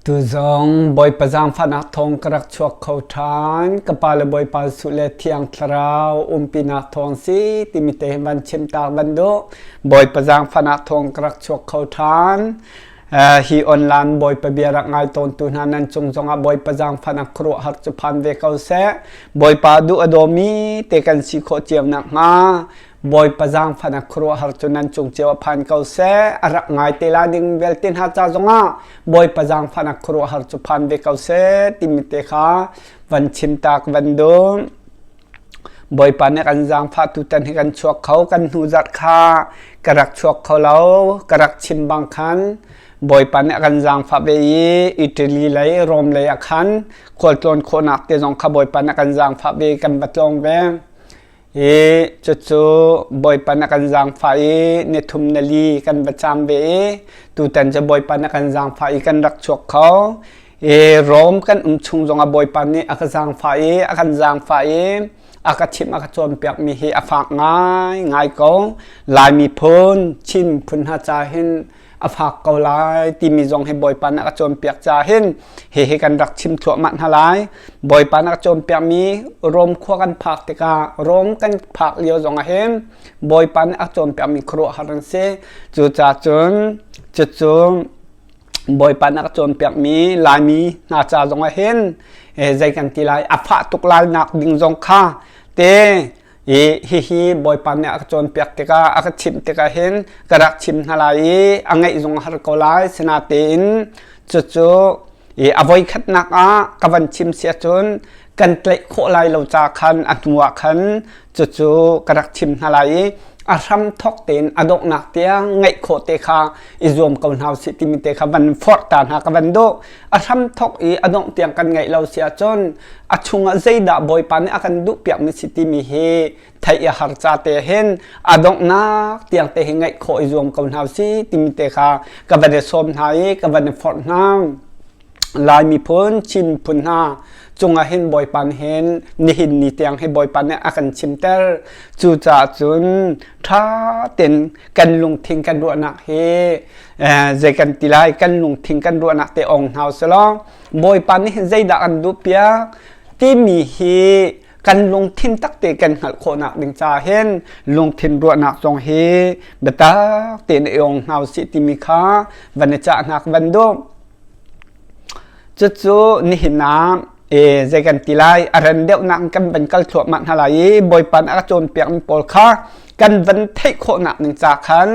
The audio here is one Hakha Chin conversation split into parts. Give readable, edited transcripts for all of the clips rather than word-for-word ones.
Tuzong Bawipa zaangfahnak thawng ka rak chuak kho ṭhan. Ka pa le Bawipa Jesuh le Thiang Thlarau umpinak thawng si timi te hi van chim tak van duh. Bawipa zaangfahnak thawng ka rak chuak kho ṭhan. Hi online Bawipa bia rak ngai tawntu hna nan cung zongah Bawipa zaangfahnak khuaruahhar cu phan ve ko seh. Bawipa duh a dawmi te kan si khawh cio nakhnga Bawipa zaangfahnak khuaruahhar cu nan cung cio a phan ko seh. A rak ngai te la ding vialte hna ca zongah Bawipa zaangfahnak khuaruahhar cu phan ve ko seh timi te kha van chim tak van duh. Bawipa nih kan zaangfah tutan hi kan chuak kho kan hnu zarh kha ka rak chuak kho lo ka rak chim bang khan Bawipa nih a kan zaangfah ve i Italy lei Rome lei ah khan khualtlawn khawhnak te zong kha Bawipa nih a kan zaangfah ve kan va tlawng ve. I cucu Bawipa na kan zaangfah i nithum nali kan va caam ve i tutan cu Bawipa na kan zaangfah i kan rak chuak kho. I Rom kan um chung zongah Bawipa nih a ka zaangfah i a kan zaangfah i a ka chimh a ka cawnpiakmi hi a fak ngai ngai ko. Lai miphun, Chin miphun hna ca hin a fak ko lai timi zong hi Bawipa nih a ka cawnpiak ca hin hihi kan rak chim thluahmah hna lai. Bawipa nih a ka cawnpiakmi Rom khua kan phak tikah Rom kan phak lio zongah hin Bawipa nih a cawnpiakmi khuaruahhar an si. Cucaah cun cucu Bawipa nih a ka cawnpiakmi Laimi hna ca zongah hin zei kan ti lai a fah tuk lai nak ding zong kha te I hihi Bawipa nih a ka cawnpiak tikah a ka chimh tikah hin ka rak chim hna lai i a ngaih zong a har ko lai. Sinatein cucu i a voikhatnak ah ka van chim si ahcun kan tlaih khawh lai lo ca khan a hnu ah khan cucu ka rak chim hna lai i a hram thawk tein a donghnak tiang ngaih khawh te kha i zuam ko hna usih timi te kha van forh ta hna ka van duh. A hram thawk i a dongh tiang kan ngaih lo si ahcun a chungah zeidah Bawipa nih a kan duhpiakmi si timi hi theih a har ca te hin a donghnak tiang te hi ngaih khawh i zuam ko hna si timi te kha ka van i sawm hna i ka van i forh hna. Lai miphun, Chin miphun hna cungah hin Bawipa nih hin nihin ni tiang hi Bawipa nih a kan chimter. Cucaah cun ṭha tein kan lungthin kan ruahnak hi zei kan ti lai kan lungthin kan ruahnak te ong hna usih Bawipa nih hin zeidah kan duh piak timi hi kan lungthin takte kan hngalh khawhnak ding ca hin lungthin ruahnak zong hi biatak tein i ong hna usih timi kha van i cahnak van duh. Cucu nihin ah zei kan ti lai a ran deuhnak kan van kal thluahmah hna lai i Bawipa nih a ka cawnpiakmi pawl kha kan van theih khawhnak ding ca khan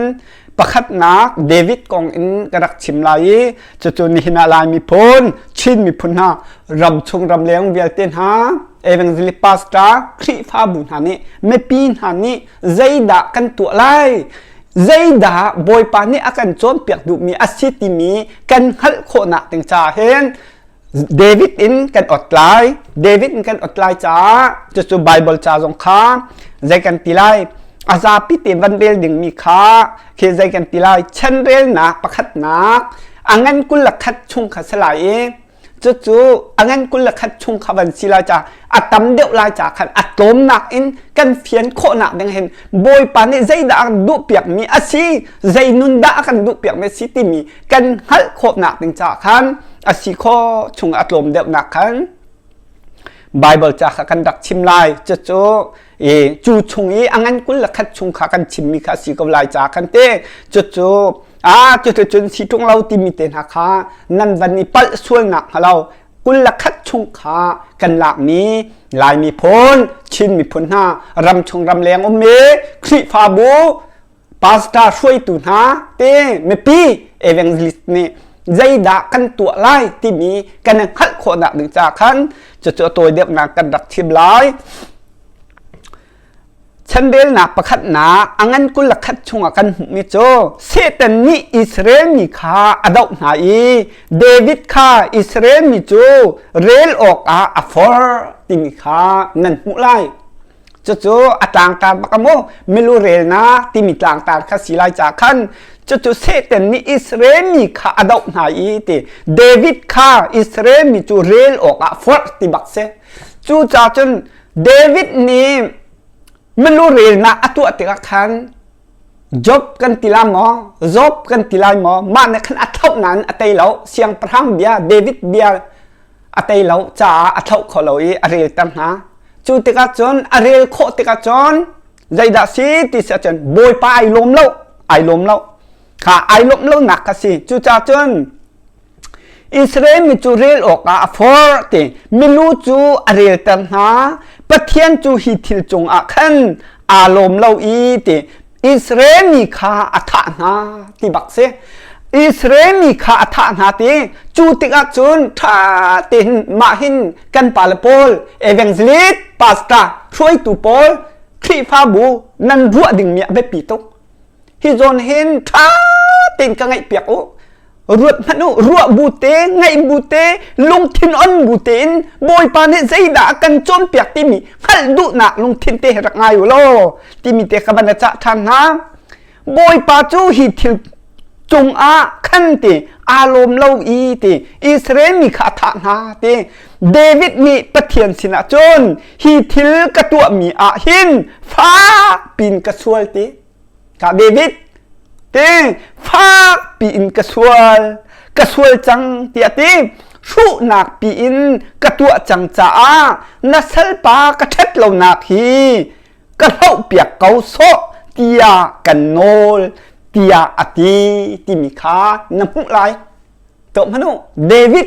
pakhatnak David kong in ka rak chim lai i cucu nihin ah Lai miphun Chin miphun hna ramchung ramleng vialte hna evangelist pastor Khrihfabu hna nih mipi hna nih zeidah kan tuah lai zeidah Bawipa nih a kan cawnpiak duhmi a si timi kan hngalh khawhnak ding caah hin David in kan ot lai David in kan ot lai caah cucu Bible ca zong kha zei kan ti lai a zapi te van rel dingmi kha khi zei kan ti lai chanrelnak pakhatnak a ngan 21 chung kha si lai i cucu a ngan 21 chung kha van si lai ca a tam deuh lai ca khan a tlawmnak in kan fian khawhnak ding hin Bawipa nih zeidah a kan duhpiakmi a si zei nun dah a kan duhpiakmi a si timi kan hngalh khawhnak ding caah khan a si khawh chung a tlawm deuhnak khan Bible ca kha kan rak chim lai cucu i cu chung i a ngan 21 chung kha kan chimmi kha a si ko lai ca khan te cucu a cuticun si ṭung lo timi te hna kha nan van i palh sualnak hnga lo 21 chung kha kan lakmi Lai miphun Chin miphun hna ram chung ram leng ummi Khrihfabu pastor hruaitu hna te mipi evangelist nih zeidah kan tuah lai timi kan i hngalh khawhnak ding ca khan cucu a tawi deuhnak kan rak chim lai. Chanrelnak pakhatnak a ngan 21 chungah kan hmuhmi cu Satan nih Israel mi kha a doh hna i David kha Israel mi cu rel awkah a forh timi kha nan hmuh lai. Cucu a tlangtar bak a maw milu relnak timi tlangtar kha si lai ca khan cucu Satan nih Israel mi kha a doh hna i ti David kha Israel mi cu rel awkah forh ti bak si. Cucaah cun David nih milu relnak a tuah tikah khan Job kan ti lai maw? Job kan ti lai maw? Mah nih khan a tho. thlauh nain a tei lo. Siangpahrang bia David bia a tei lo caah a thlauh kho lo i a relter hna. Cu tikah cun a rel khawh tikah cun zeidah si ti si ahcun Bawipa ai lawm lo, ai lawm lo. Kha ai lawmh lonak kha si. Cucaah cun Israel mi cu rel awkah a forh ti milu cu a relter hna. Pathian cu hi thil cungah khan aa lawm lo i ti Israel mi kha a thah hna ti bak si. Israel mi kha a thah hna ti cu tikah cun ṭha tein mah hin kan pale pawl evangelist pastor hruaitu pawl Khrihfabu nan ruah dingmi a biapi tuk. Hi zawn hin ṭha tein ka ngaihpiak u. Ruat hmanh u, ruah bu te, ngaih bu te, lungthin on bu tein Bawipa nih zeidah a kan cawnpiak timi hngalh duhnak lungthin te he rak ngai u law timi te ka van a cah ṭhan hna. Bawipa cu hi thil cungah khan ti aa lawm lo i ti Israel mi kha a thah hna ti David nih Pathian sinah cun hi thil ka tuahmi ah hin fak pin ka sual ti ka David te fak piin ka sual ka sual cang tiah ti hruhnak piin ka tuah cang caah na salpa ka ṭhat lonak hi ka hlohpiak ko sawh tiah kan nawl tiah a ti timi kha na hmuh lai. Tuah hmanh u David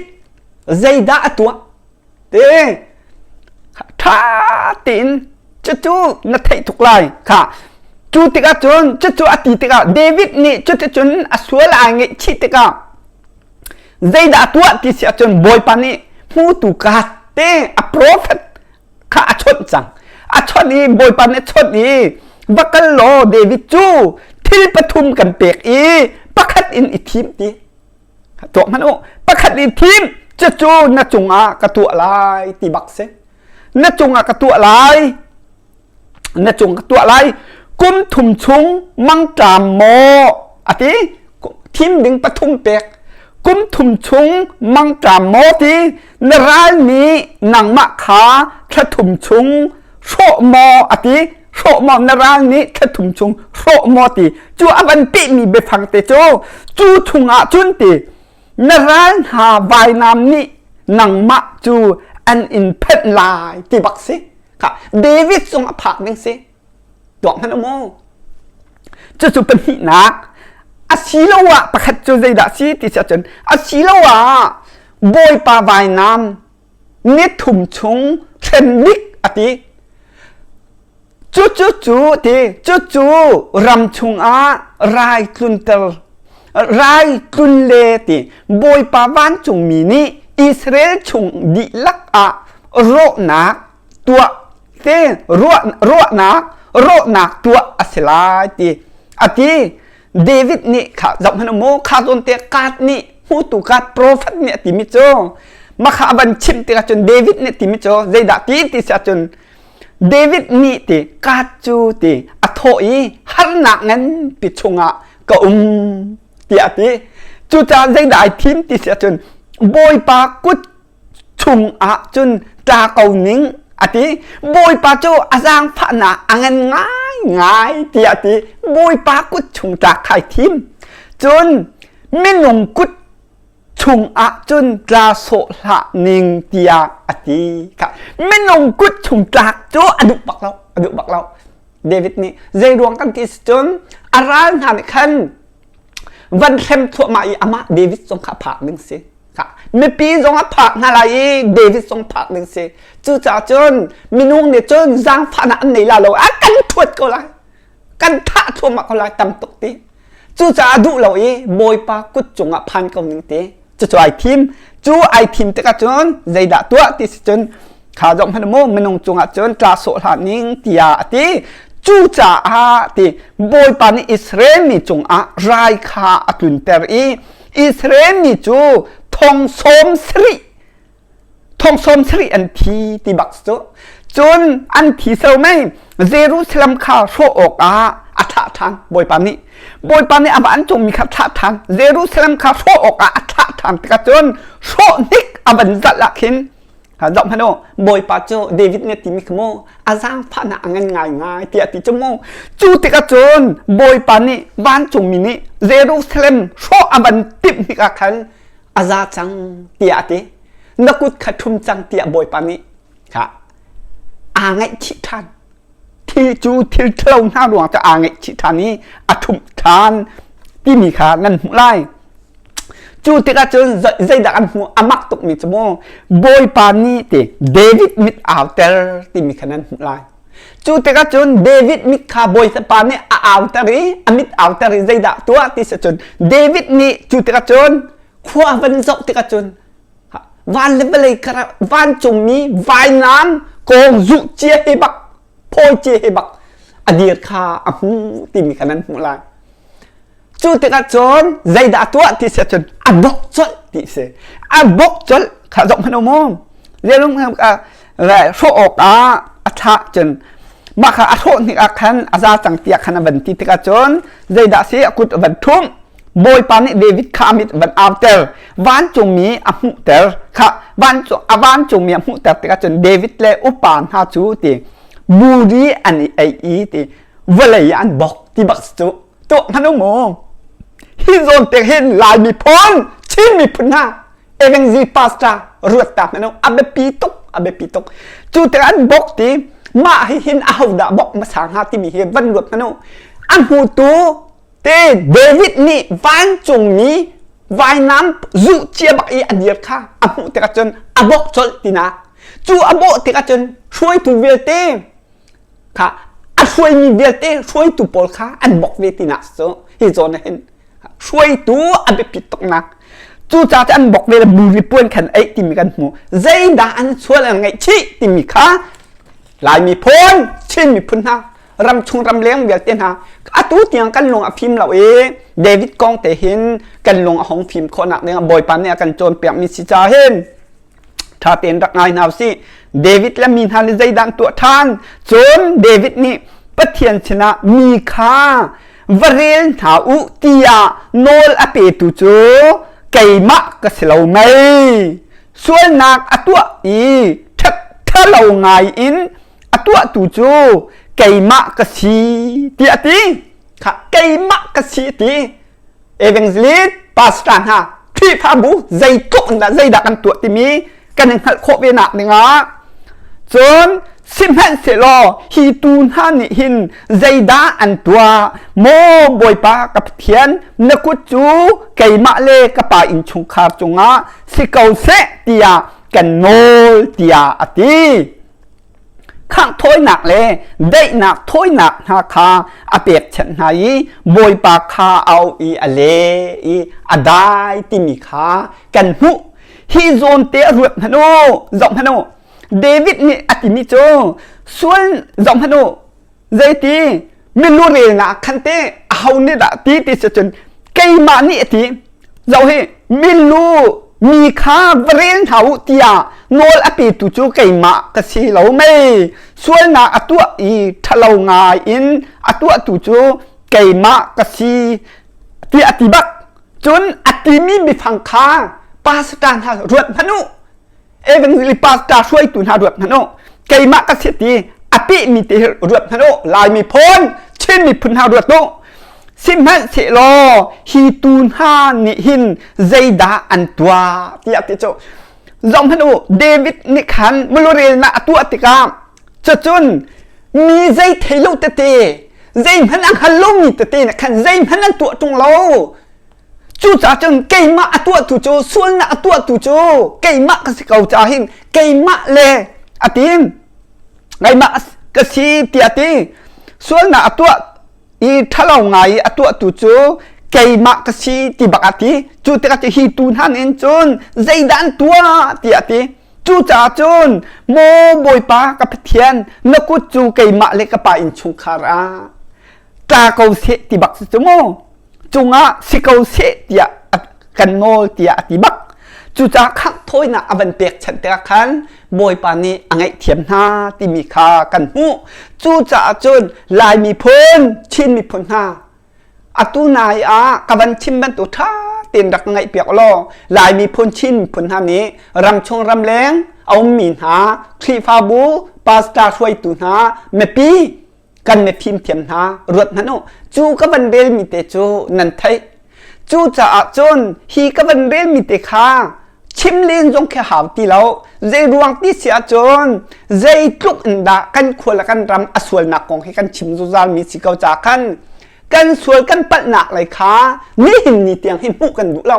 zeidah a tuah te ṭha tein cucu na theih tuk lai kha cu tikah cun cucu a ti tikah David nih cuticun a sual ai ngaihchih tikah zeidah a tuah ti si ahcun Bawipa nih hmutu ka te a prophet kha a chawnh cang a chawnh i Bawipa nih a chawnh i va kal law David cu thil pathum kan pek i pakhat in i thim ti tuah hmanh u pakhat i thim cucu na cungah ka tuah lai ti bak si na cungah ka tuah lai na cung ka tuah lai kum thum chung mangṭam maw a ti thim ding pathum pek kum thum chung mangṭam maw ti na ral nih nangmah kha thla thum chung hrawh maw a ti hrawh maw na ral nih thla thum chung hrawh maw ti cu a van pehmi biafang te cu cu chungah cun ti na ral hna vainam nih nangmah cu an in phenh lai ti bak si kha David zong a phak ding si tuak hmanh u mu cucu pahnihnak asiloah pakhat cu zeidah si ti si ahcun asiloah Bawipa vainam ni thum chung hrem dik a ti cucu cu ti cucu ram chungah rai tlunter rai tlun le ti Bawipa vancungmi nih Israel chung dihlak ah rawhnak tuah te ruah ruahnak rawhnak tuah a si lai ti a ti David nih kha zoh hmanh mu kha zawn te Gad nih hmutu Gad prophet nih a timi cu makha a van chimh tikah cun David nih timi cu zeidah ti ti si ahcun David nih ti Gad cu ti a thawh i harnak nganpi chungah ka um tiah a ti cucaah zeidah ai thim ti si ahcun Bawipa kut chungah cun tla ko ning a ti bawipa cu a zaangfahnak a ngan ngaingai tiah a ti bawipa kut chung tlak khai thim cun minung kut chungah cun tla sawh hlah ning tiah a ti kha minung kut chung tlak cu a duh bak lo a duh bak lo David nih zei ruang kan ti cun a ral hna nih khan van hrem thluahmah i amah David zong kha phak ding si mipi zong a phak hna lai i David zong phak ding si cucaah cun minung nih cun zaangfahnak an nei la lo a kan thuat ko lai kan thah thluahmah ko lai tam tuk ti cucaah duh lo i Bawipa kut cungah phan ko ning ti cucu ai thim cu ai thim tikah cun zeidah tuah ti si cun kha zong hmanh mu minung cungah cun tla sawh hlah ning tiah a ti cucaah ti Bawipa nih Israel mi cungah rai kha a tlunter i Israel mi cu thong sawm sarih thong sawm sarih an thi ti bak cu cun an thi so mei Jerusalem kha hrawh awkah a thlah ṭhan Bawipa nih Bawipa nih a vancungmi kha thlah ṭhan Jerusalem kha hrawh awkah a thlah ṭhan tikah cun hrawh hnik a van zalh ah khin. Zoh hmanh u, Bawipa cu David nih a timi kha mu a zaangfahnak a ngan ngaingai tiah a ti cu mu. Cu tikah cun Bawipa nih vancungmi nih Jerusalem hrawh a van timh hnik ah khan a za cang tiah a ti. Na kut kha ṭhum cang tiah Bawipa nih kha aa ngaihchih ṭhan. Thil cu thil ṭhalo hna ruang cu aa ngaihchih ṭhan i a ṭhumh ṭhan timi kha nan hmuh lai. Cu tikah cun zeidah an hmuh a mak tukmi cu mu Bawipa nih ti David mit auter timi kha nan hmuh lai. Cu tikah cun David mit kha Bawipa nih a auter i a mit auter i zeidah tuah ti si cun David nih cu tikah cun khua van zoh tikah cun van le vawlei kar vancungmi vainam kawng zuh cia he bak phawi cia he bak a dir kha a hmu timi kha nan hmuh lai. Cu tikah cun zeidah a tuah ti si ahcun a bok colh ti si. A bok colh kha zoh hmanh u mu. Zelung hrawh awkah a thlah cun mah kha a hrawh hnik ah khan a za cang tiah khan a van ti tikah cun zeidah si a kut a van ṭhumh. Bawipa nih David kha a mit van auter. Vancungmi a hmuhter kha vancung a vancungmi a hmuhter tikah cun David le upa hna cu ti buri an i ei i ti vawlei ah an bok ti bak cu tuah hmanh u mu hi zawn te hin Lai miphun Chin miphun hna Evangelist pastor ruat ta hmanh u a biapi tuk a biapi tuk cu tikah an bok ti mah hi hin ahodah bok hmasa hnga timi hi van ruat hmanh u a hmutu te David nih vancungmi vainam zuh cia bak i a dir kha a hmuh tikah cun a bok colh tinak cu a bawh tikah cun hruaitu vialte kha a hruaimi vialte hruaitu pawl kha an bok ve tinak cu hi zawn ah hin hruaitu a biapit tuknak cucaah cu an bok ve le buri puan khan eih timi kan hmu zeidah an sual an ngaihchih timi kha Lai miphun Chin miphun hna ramchung ramleng vialte hna atu tiang kan lung a fim lo i David kong te hin kan lung a hong fim khawhnak ding ah Bawipa nih a kan cawnpiakmi si ca hin Ṭha tein rak ngai hna usih. David le mi hna nih zeidah an tuah ṭhan? Cun David nih Pathian sinah mi kha va rel hna u tiah nawl a petu cu keimah ka si lo mei? Sualnak a tuah i ṭhalo ngai in a tuahtu cu keimah ka si tiah a ti. Kha keimah ka si a ti. Evangelist pastor hna Khrihfabu zeitluk in dah zeidah kan tuah timi kan i hngalh khawh ve nak dingah cun sihmanhsehlaw hi tu hna nih hin zeidah an tuah maw Bawipa ka Pathian na kut cu keimah le ka pa innchungkhar cungah si ko seh tiah kan nawl tiah a ti. Khangh thawinak le daihnak thawinak hna kha a pekchanh hna i Bawipa kha a auh i a le i a dai timi kha kan hmuh. Hi zawn te a ruat hmanh u, zoh hmanh u. David nih a timi cu sual zoh hmanh u, zeiti milurelnak khan te aho nih dah ti ti si cun keimah nih a ti zoh hi milu mi kha va rel hna u tiah nawl a petu cu keimah ka si lo mei sualnak a tuah i ṭhalo ngai in a tuahtu cu keimah ka si tiah a ti bak cun a timi biafang kha pastor hna ruat hmanh u Evangelist pastor hruaitu hna ruat hmanh u keimah ka si ti a pehmi te hi ruat hmanh u Lai miphun Chin miphun hna ruat u sihmanhsehlaw hi tu hna nih hin zeidah an tuah tiah ti cu zoh hmanh u David nih khan mulurelnak a tuah tikah cucun mi zei thei lo tete zeihmanh a hngal lomi tete nih khan zeihmanh an tuah ṭung lo Cucaah cun keimah a tuahtu cu sualnak a tuahtu cu keimah ka si ko caah hin keimah le a ti keimah ka si tiah a ti sualnak a tuah i ṭhalo ngai i a tuahtu cu keimah ka si ti bak a ti cu tikah hi tu hna nih cun zeidah an tuah tiah a ti cucaah cun maw Bawipa ka Pathian na kut cu keimah le ka pa innchungkhar ah tla ko seh ti bak si cu mu cungah si ko seh tiah kan nawl tiah a ti bak. Cucaah khangh thawinak a van pekchanh tikah khan Bawipa nih a ngaihthiam hna timi kha kan hmuh. Cucaah cun Lai miphun, Chin miphun hna atu nai ah ka van chim bantuk ṭha tein rak ngaihpiak law Lai miphun, Chin miphun hna nih ramchung ramleng a ummi hna Khrihfabu pastor hruaitu hna mipi kan mifim thiam hna ruat hmanh u. Cu ka van relmi te cu nan theih. Cucaah cun hi ka van relmi te kha chim len zong khi hau ti lo. Zei ruang ti si ahcun zeitluk in dah kan khua le kan ram a sualnak kong hi kan chim zungzal mi si ko ca khan kan sual kan palhnak lei kha nihin ni tiang hi hmuh kan duh lo.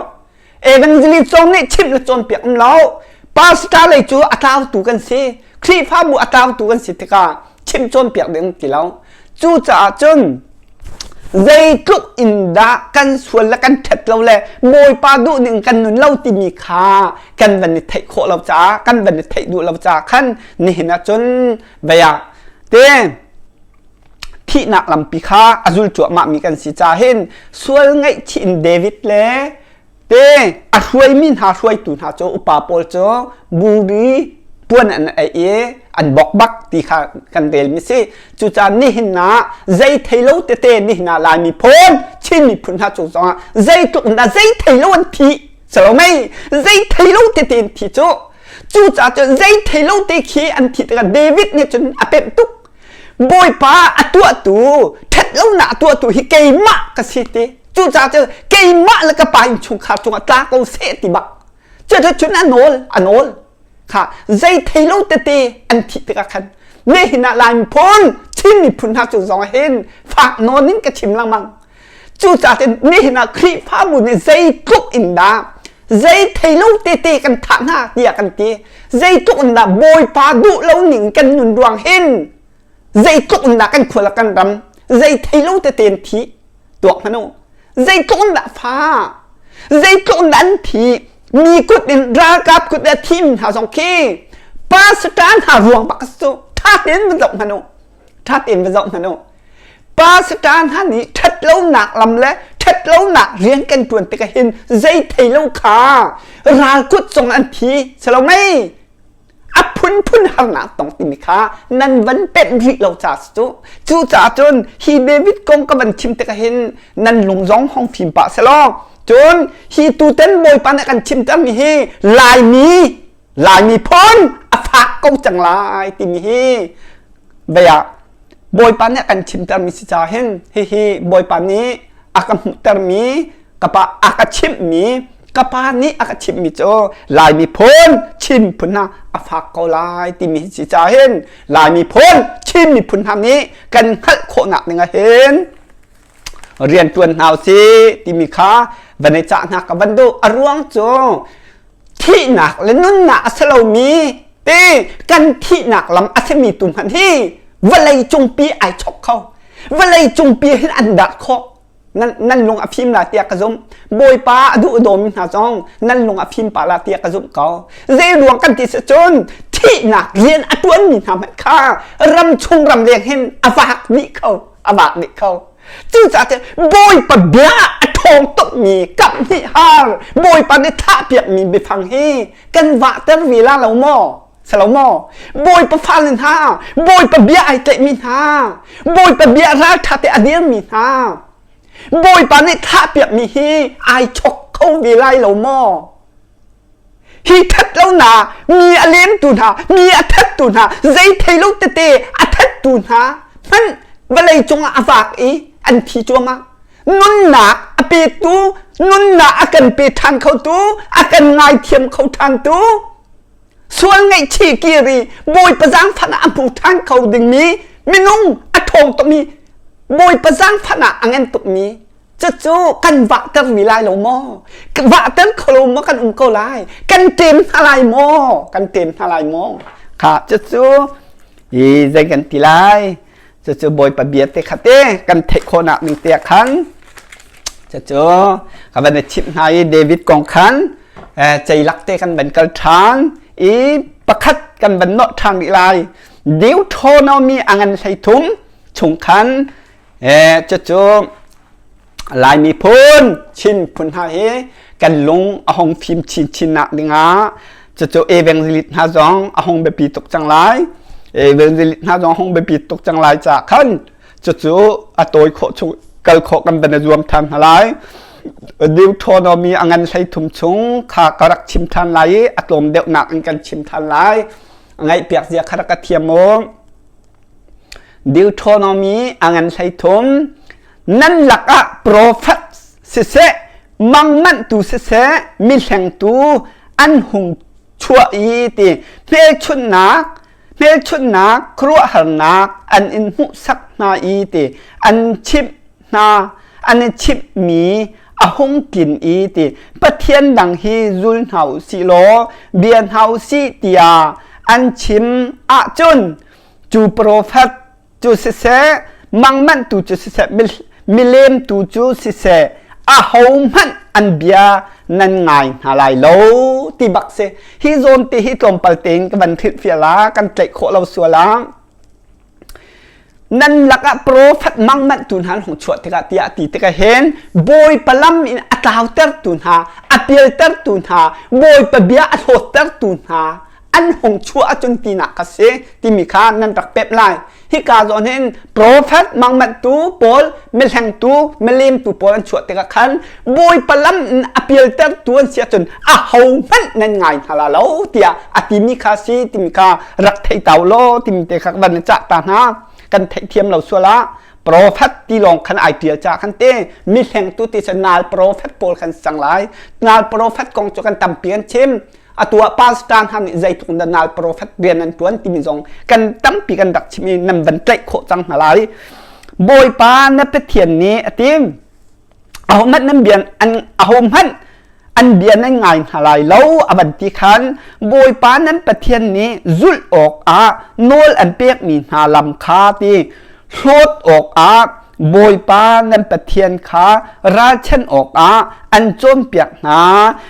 Evangelist zong nih chimh le cawnpiak um lo. Pastor lei cu a tlautu kan si. Khrihfabu a tlautu kan si tikah chimh cawnpiak ding ti lo. Cucaah cun zeitluk in dah kan sual le kan ṭhat lo le Bawipa duh ning kan nun lo timi kha kan van i theih khawh lo caah kan van i theih duh lo caah khan nihin ah cun vei ah te thihnak lampi kha a zul cuahmah mi kan si caah hin sual ngaihchih in David le te a hruaimi hna hruaitu hna cu upa pawl cu buri puan an ei i an bok bak ti kha kan rel mi si. Cucaah nihin ah zei thei lo tete nihin ah Lai miphun Chin miphun hna cung zongah zeitluk in dah zei thei lo an thi silo mei zei thei lo tete an thi cu. Cucaah cun zei thei lo te khi an thi tikah David nih cun a pemh tuk. Bawipa a tuahtu ṭhatlonak a tuahtu hi keimah ka si ti. Cucaah cun keimah le ka pa innchungkhar cungah tla ko seh ti bak. Cuticun a nawl, a nawl. Kha zei thei lo tete an thih tikah khan nihin ah Lai miphun, Chin miphun hna cung zong ah hin fak nawn in ka chim lengmang. Cucaah cun nihin ah Khrihfabu nih zeitluk in dah zei thei lo tete kan thah hna tiah kan ti. Zeitluk in dah Bawipa duh lo ning kan nun ruang hin zeitluk in dah kan khua le kan ram zei thei lo tete in thi tuak hmanh u. Zeitluk in dah fa zeitluk in dah an thi mi kut in ralkap kut in a thimi hna zong khi pastor hna ruang bak a si cu. Ṭha tein va zoh hmanh u. Ṭha tein va zoh hmanh u. Pastor hna nih ṭhatlonak lam le ṭhatlonak rian kan ṭuan tikah hin zei thei lo kha ral kut zong an thi si lo mei? A phunphun harnak tong timi kha nan van pemh rih lo ca si cu. Cucaah cun hi David kong ka van chim tikah hin nan lung zong hong fim pah selaw cun hi tutan Bawipa nih a kan chimtermi hi Laimi Lai miphun a fak ko cang lai timi hi vei ah Bawipa nih a kan chimtermi si caah hin hihi Bawipa nih a ka hmuhtermi ka pa a ka chimhmi ka pa nih a ka chimhmi cu Lai miphun Chin miphun hna a fak ko lai timi hi si caah hin Lai miphun Chin miphun hna nih kan hngalh khawhnak ding ah hin rian ṭuan hna usih timi kha van i cah hna ka van duh. A ruang cu thihnak le nunnak a si lomi te kan thihnak lam a simi tu hmanh hi vawlei cungpi ai chok kho. Vawlei cungpi hin an darh khawh. Nan, nan lung a fim la tiah ka zumh. Bawipa a duh dawmi hna zong nan lung a fim pa la tiah ka zumh ko. Zei ruang kan ti si cun thihnak rian a ṭuanmi hna hmanh kha ram chung ram leng hin a vak dih kho. A vak dih kho. Cucaah cun Bawipa bia a ṭhawng tukmi kaphnih har Bawipa nih thahpiakmi biafang hi kan vahter ve la lo maw? Si lo maw? Bawipa fale hna, Bawipa bia ai tlaihmi hna, Bawipa bia ralṭha te a dirmi hna, Bawipa nih thahpiakmi hi ai chok kho ve lai lo maw? Hi ṭhatlonak mi a lemtu hna, mi a thattu hna, zei thei lo tete a thattu hna hmanh vawlei cungah a vak i an thi cuahmah. Nunnak a petu, nunnak a kan pe ṭhan khotu, a kan ngaithiam kho ṭhantu, sual ngaihchih kir i Bawipa zaangfah ah a hmu ṭhan kho dingmi minung a ṭhawng tukmi Bawipa zaangfah ah a ngan tukmi cucu kan vahter mi lai lo maw? Vahter kho lo maw kan um ko lai? Kan ṭem hna lai maw? Kan ṭem hna lai maw? Kha cucu i zei kan ti lai? Cucu Bawipa bia te kha te kan theih khawhnak ding te khan cucu ka van i chimh hna i David kong khan ceilak te kan van kal ṭhan i pakhat kan van nawh ṭhan rih lai. Deuteronomy a ngan 13 chung khan cucu Lai miphun Chin phun hna hi kan lung a hung fim chinchin nak dingah cucu evangelist hna zong a hung biapi tuk cang lai. Evangelist hna zong a hung biapi tuk cang lai caah khan cucu a tawi khawh chung kal khawh kan van i zuam than hna lai. Deuteronomy a ngan 13 chung kha ka rak chim ṭhan lai i a tlawm deuhnak in kan chim ṭhan lai. Ngaihpiak zia kha rak ka thiam u. Deuteronomy a ngan 13 nan lakah profet siseh mangmanhtu siseh mihlengtu an hung chuah i ti hmelchunhnak hmelchunhnak khuaruahharnak an in hmuhsak hna i ti an chimh hna an i chimhmi a hung tlin i ti Pathian dang hi zul hna u sih law bia hna u sih tiah an chim ahcun cu profet cu siseh mangmanhtu cu siseh milemtu cu siseh ahohmanh an bia nan ngai hna lai lo ti bak si. Hi zawn te hi tlawmpal tein ka van hrilhfiah la kan tlaih khawh lo sual ah nan lakah profet mangmanhtu hna an hung chuah tikah tiah ti tikah hin Bawipa lam in a tlautertu hna a pialtertu hna Bawipa bia a hlawttertu hna an hung chuah ahcun tinak kha si timi kha nan rak pep lai. Hika zawn hin profet mangmanhtu pawl mihlengtu milemtu pawl an chuah tikah khan Bawipa lam in a pialtertu an si ahcun ahohmanh nan ngai hna la lo tiah a timi kha si timi kha rak thei tau law timi te kha van cah ta hna. Kan theihthiam lo sual ah profet ti lawng khan ai tial ca khan te mihlengtu ti cu nal profet pawl khan sang lai. Nal profet kong cu kan tampi an chim. Atu ah pastor hna nih zeitluk in dah nal profet rian an ṭuan timi zong kan tampi kan rak chim i nan van tlaih khawh cang hna lai. Bawipa na Pathian nih a ti ahohmanh nan bia an ahohmanh an bia nan ngai hna lai lo a van ti khan Bawipa nan Pathian nih zulh awkah nawl an pekmi hna lam kha ti hlawt awkah Bawipa nan Pathian kha ralchanh awkah an cawnpiak hna.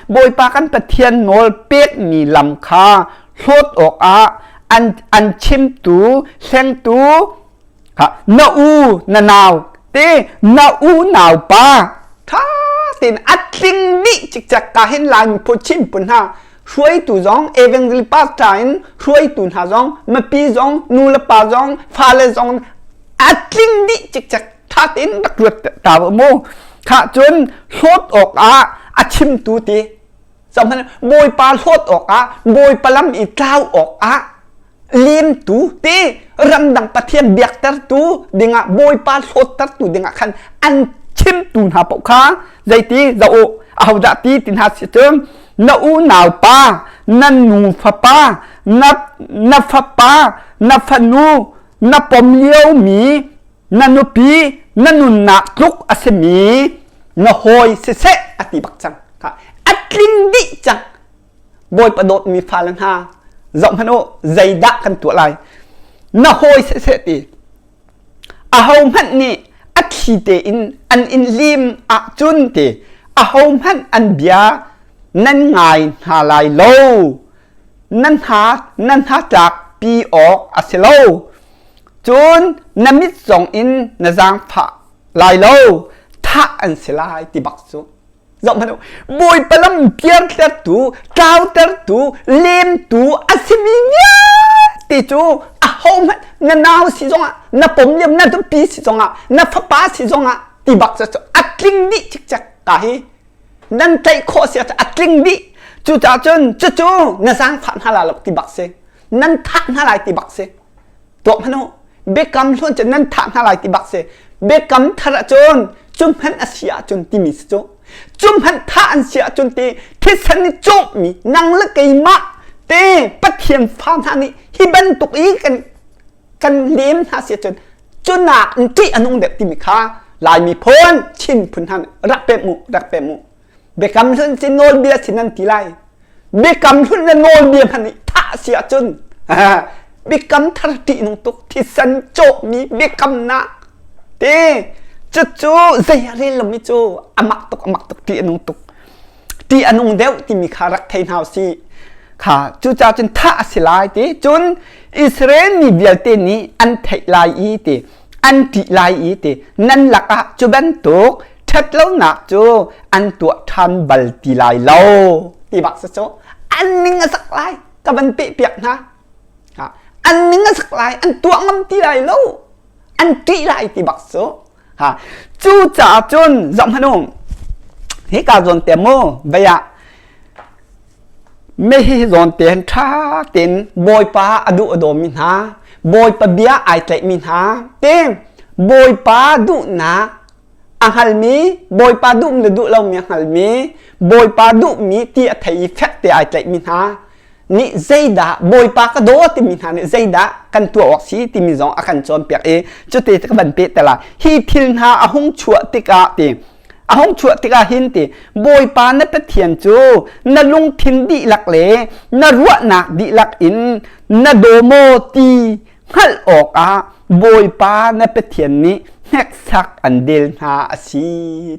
Bawipa kan Pathian nawl pekmi lam kha hlawt awkah an, an chimtu, hlengtu, na u, na nau te na u nau pa tha tein a tling dih cikcek ka hin Lai miphun Chin phun hna hruaitu zong evangel pastor in hruaitu hna zong mipi zong nu le pa zong fale zong a tling dih cikcek tha tein rak ruat ta mu. Kha cun hlawt awkah a chimtu ti zohhmanh Bawipa hlawt awkah Bawipa lam i tlau awkah lemtu ti ramdang Pathian biaktertu dingah Bawipa hlawttertu dingah khan an chimtu hna paoh kha zeiti zoh u ahodah ti ti hna si cun na unau pa na nu fapa na na fapa na fanu na pom liomi na nupi na nunnak tluk a simi na hawi siseh a ti bak cang. A tling dih cang. Bawipa dawtmi fale hna zoh hmanh u zeidah kan tuah lai. Na hawi siseh ti. Ahohmanh nih a thli tein an in lim ahcun ti ahohmanh an bia nan ngai hna lai lo. Nan hna nan hna tlak pi awk a si lo. Cun na mit zong in na zaangfah lai lo. Thah an si lai ti bak cu. Zoh hmanh u. Bawipa lam piartertu, tlautertu, lemtu a simi vialte cu ahohmanh na nau si zongah, na pom liam na nupi si zongah, na fapa si zongah ti bak cu a tling dih cikcek ka hi. Nan tlaih khawh si ahcun a tling dih. Cucaah cun cucu na zaangfah hna la lo ti bak si. Nan thah hna lai ti bak si. Tuak hmanh u. Biakam hlun cu nan thah hna lai ti bak si. Biakam thar ahcun cu hmanh a si ahcun timi si cu. Cu hmanh thah an si ahcun ti thisen i cawhmi nang le keimah te Pathian fa hna nih hi bantuk i kan kan lem hna si ahcun cu nak in ṭih a nung deuh timi kha Lai miphun Chin phun hna nih rak pemh u rak pemh u. Biakam hlun cu nawlbia sin an ti lai. Biakam hlun le nawlbia hmanh nih thah si ahcun biakam thar ṭihnung tuk thisen cawhmi biakamnak te cucu zei a rel lomi cu a mak tuk a mak tuk ṭih a nung tuk ṭih a nung deuh timi kha rak thei hna usih kha cucaah cun thah a si lai ti cun Israel mi vialte nih an theih lai i ti an ṭih lai i ti nan lakah cu bantuk ṭhatlonak cu an tuah ṭhan bal ti lai lo ti bak si cu an ning a zak lai ka van peh piak hna an ning a zak lai an tuah ngam ti lai lo an ṭih lai ti bak cu cucaah cun zoh hmanh u. Hika zawn te mu vei ah me hi zawn te hin ṭha tein Bawipa a duh a dawmi hna, Bawipa bia ai tlaihmi hna te Bawipa duhnak a hngalmi, Bawipa duh le duh lomi a hngalmi, Bawipa duhmi ti a thei i fek te ai tlaihmi hna nih zeidah Bawipa ka daw timi hna nih zeidah kan tuah awk si timi zong a kan cawnpiak i cuti ka van peh te lai. Hi thil hna a hung chuah tikah ti a hung chuah tikah hin ti Bawipa na Pathian cu na lungthin dihlak le na ruahnak dihlak in na daw maw ti hngalh awkah Bawipa na Pathian nih hneksak an del hna a si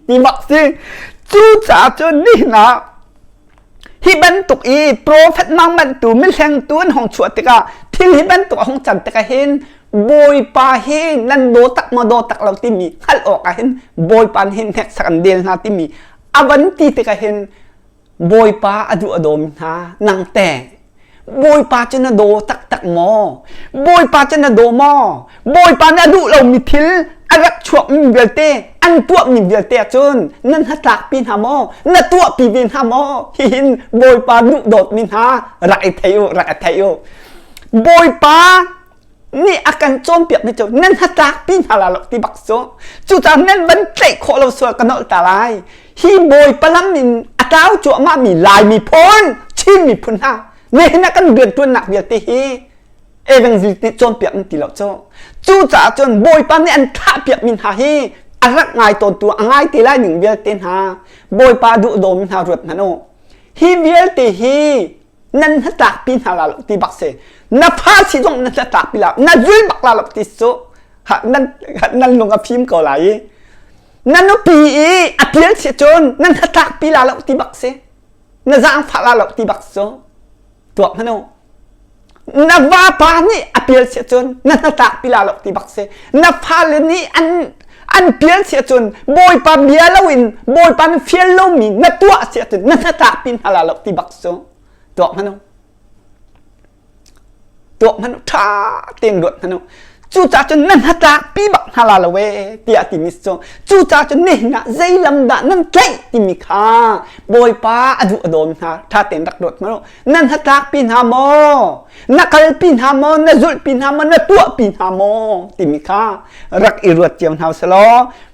ti bak si. Cucaah cun nihin ah hi bantuk i profet mangmanhtu mihlengtu an hong chuah tikah thil hi bantuk a hong can tikah hin Bawipa hi nan daw tak maw daw tak lo timi hngalh awkah hin Bawipa hin hneksak an del hna timi a van ti tikah hin Bawipa a duh a dawmi hna nang te Bawipa cu na daw taktak maw? Bawipa cu na daw maw? Bawipa nih a duh lomi thil a rak chuakmi vialte an tuahmi vialte ahcun nan hnatlakpi hna maw? Na tuahpi ve hna maw? Hihin Bawipa duh dawtmi hna rak i thei u, rak i thei u. Bawipa nih a kan cawnpiakmi cu nan hnatlakpi hna la lo ti bak cu. Cucaah nan van tlaih khawh lo sual ka nolh ta lai. Hi Bawipa lam in a tlau cuahmahmi Lai miphun, Chin miphun hna nihin ah kan rianṭuannak vialte hi evangelist nih cawnpiak an ti lo cu. Cucaah cun Bawipa nih an thlahpiakmi hna hi a rak ngai tawntu a ngai te lai ning vialte hna Bawipa duh dawmi hna ruat hmanh u. Hi vialte hi nan hnatlakpi hna la lo ti bak si. Na fa si zong na hnatlakpi la na zul bak la lo ti cu nan nan lung a fim ko lai i na nupi i a pial si cun na hnatlakpi la lo ti bak si na zaangfah la lo ti bak cu tuak hmanh u na vapa nih a pial si cun na hnatlakpi la lo ti bak si na fale nih an an pial si cun bawipa bia loin bawipa na fial lomi na tuah si cun na hnatlakpi hna la lo ti bak cu tuak hmanh u tuak hmanh u ṭha tein ruat hmanh u cucaah cun nan hnatlakpi bak hna la lo ee tiah a timi cu cucaah cun nihin ah zei lam dah nan tlaih timi kha Bawipa a duh a dawm hna ṭha tein rak ruat hmanh u nan hnatlakpi hna maw na kalpi hna maw na zulhpi hna maw na tuahpi hna maw timi kha rak i ruat cio hna usih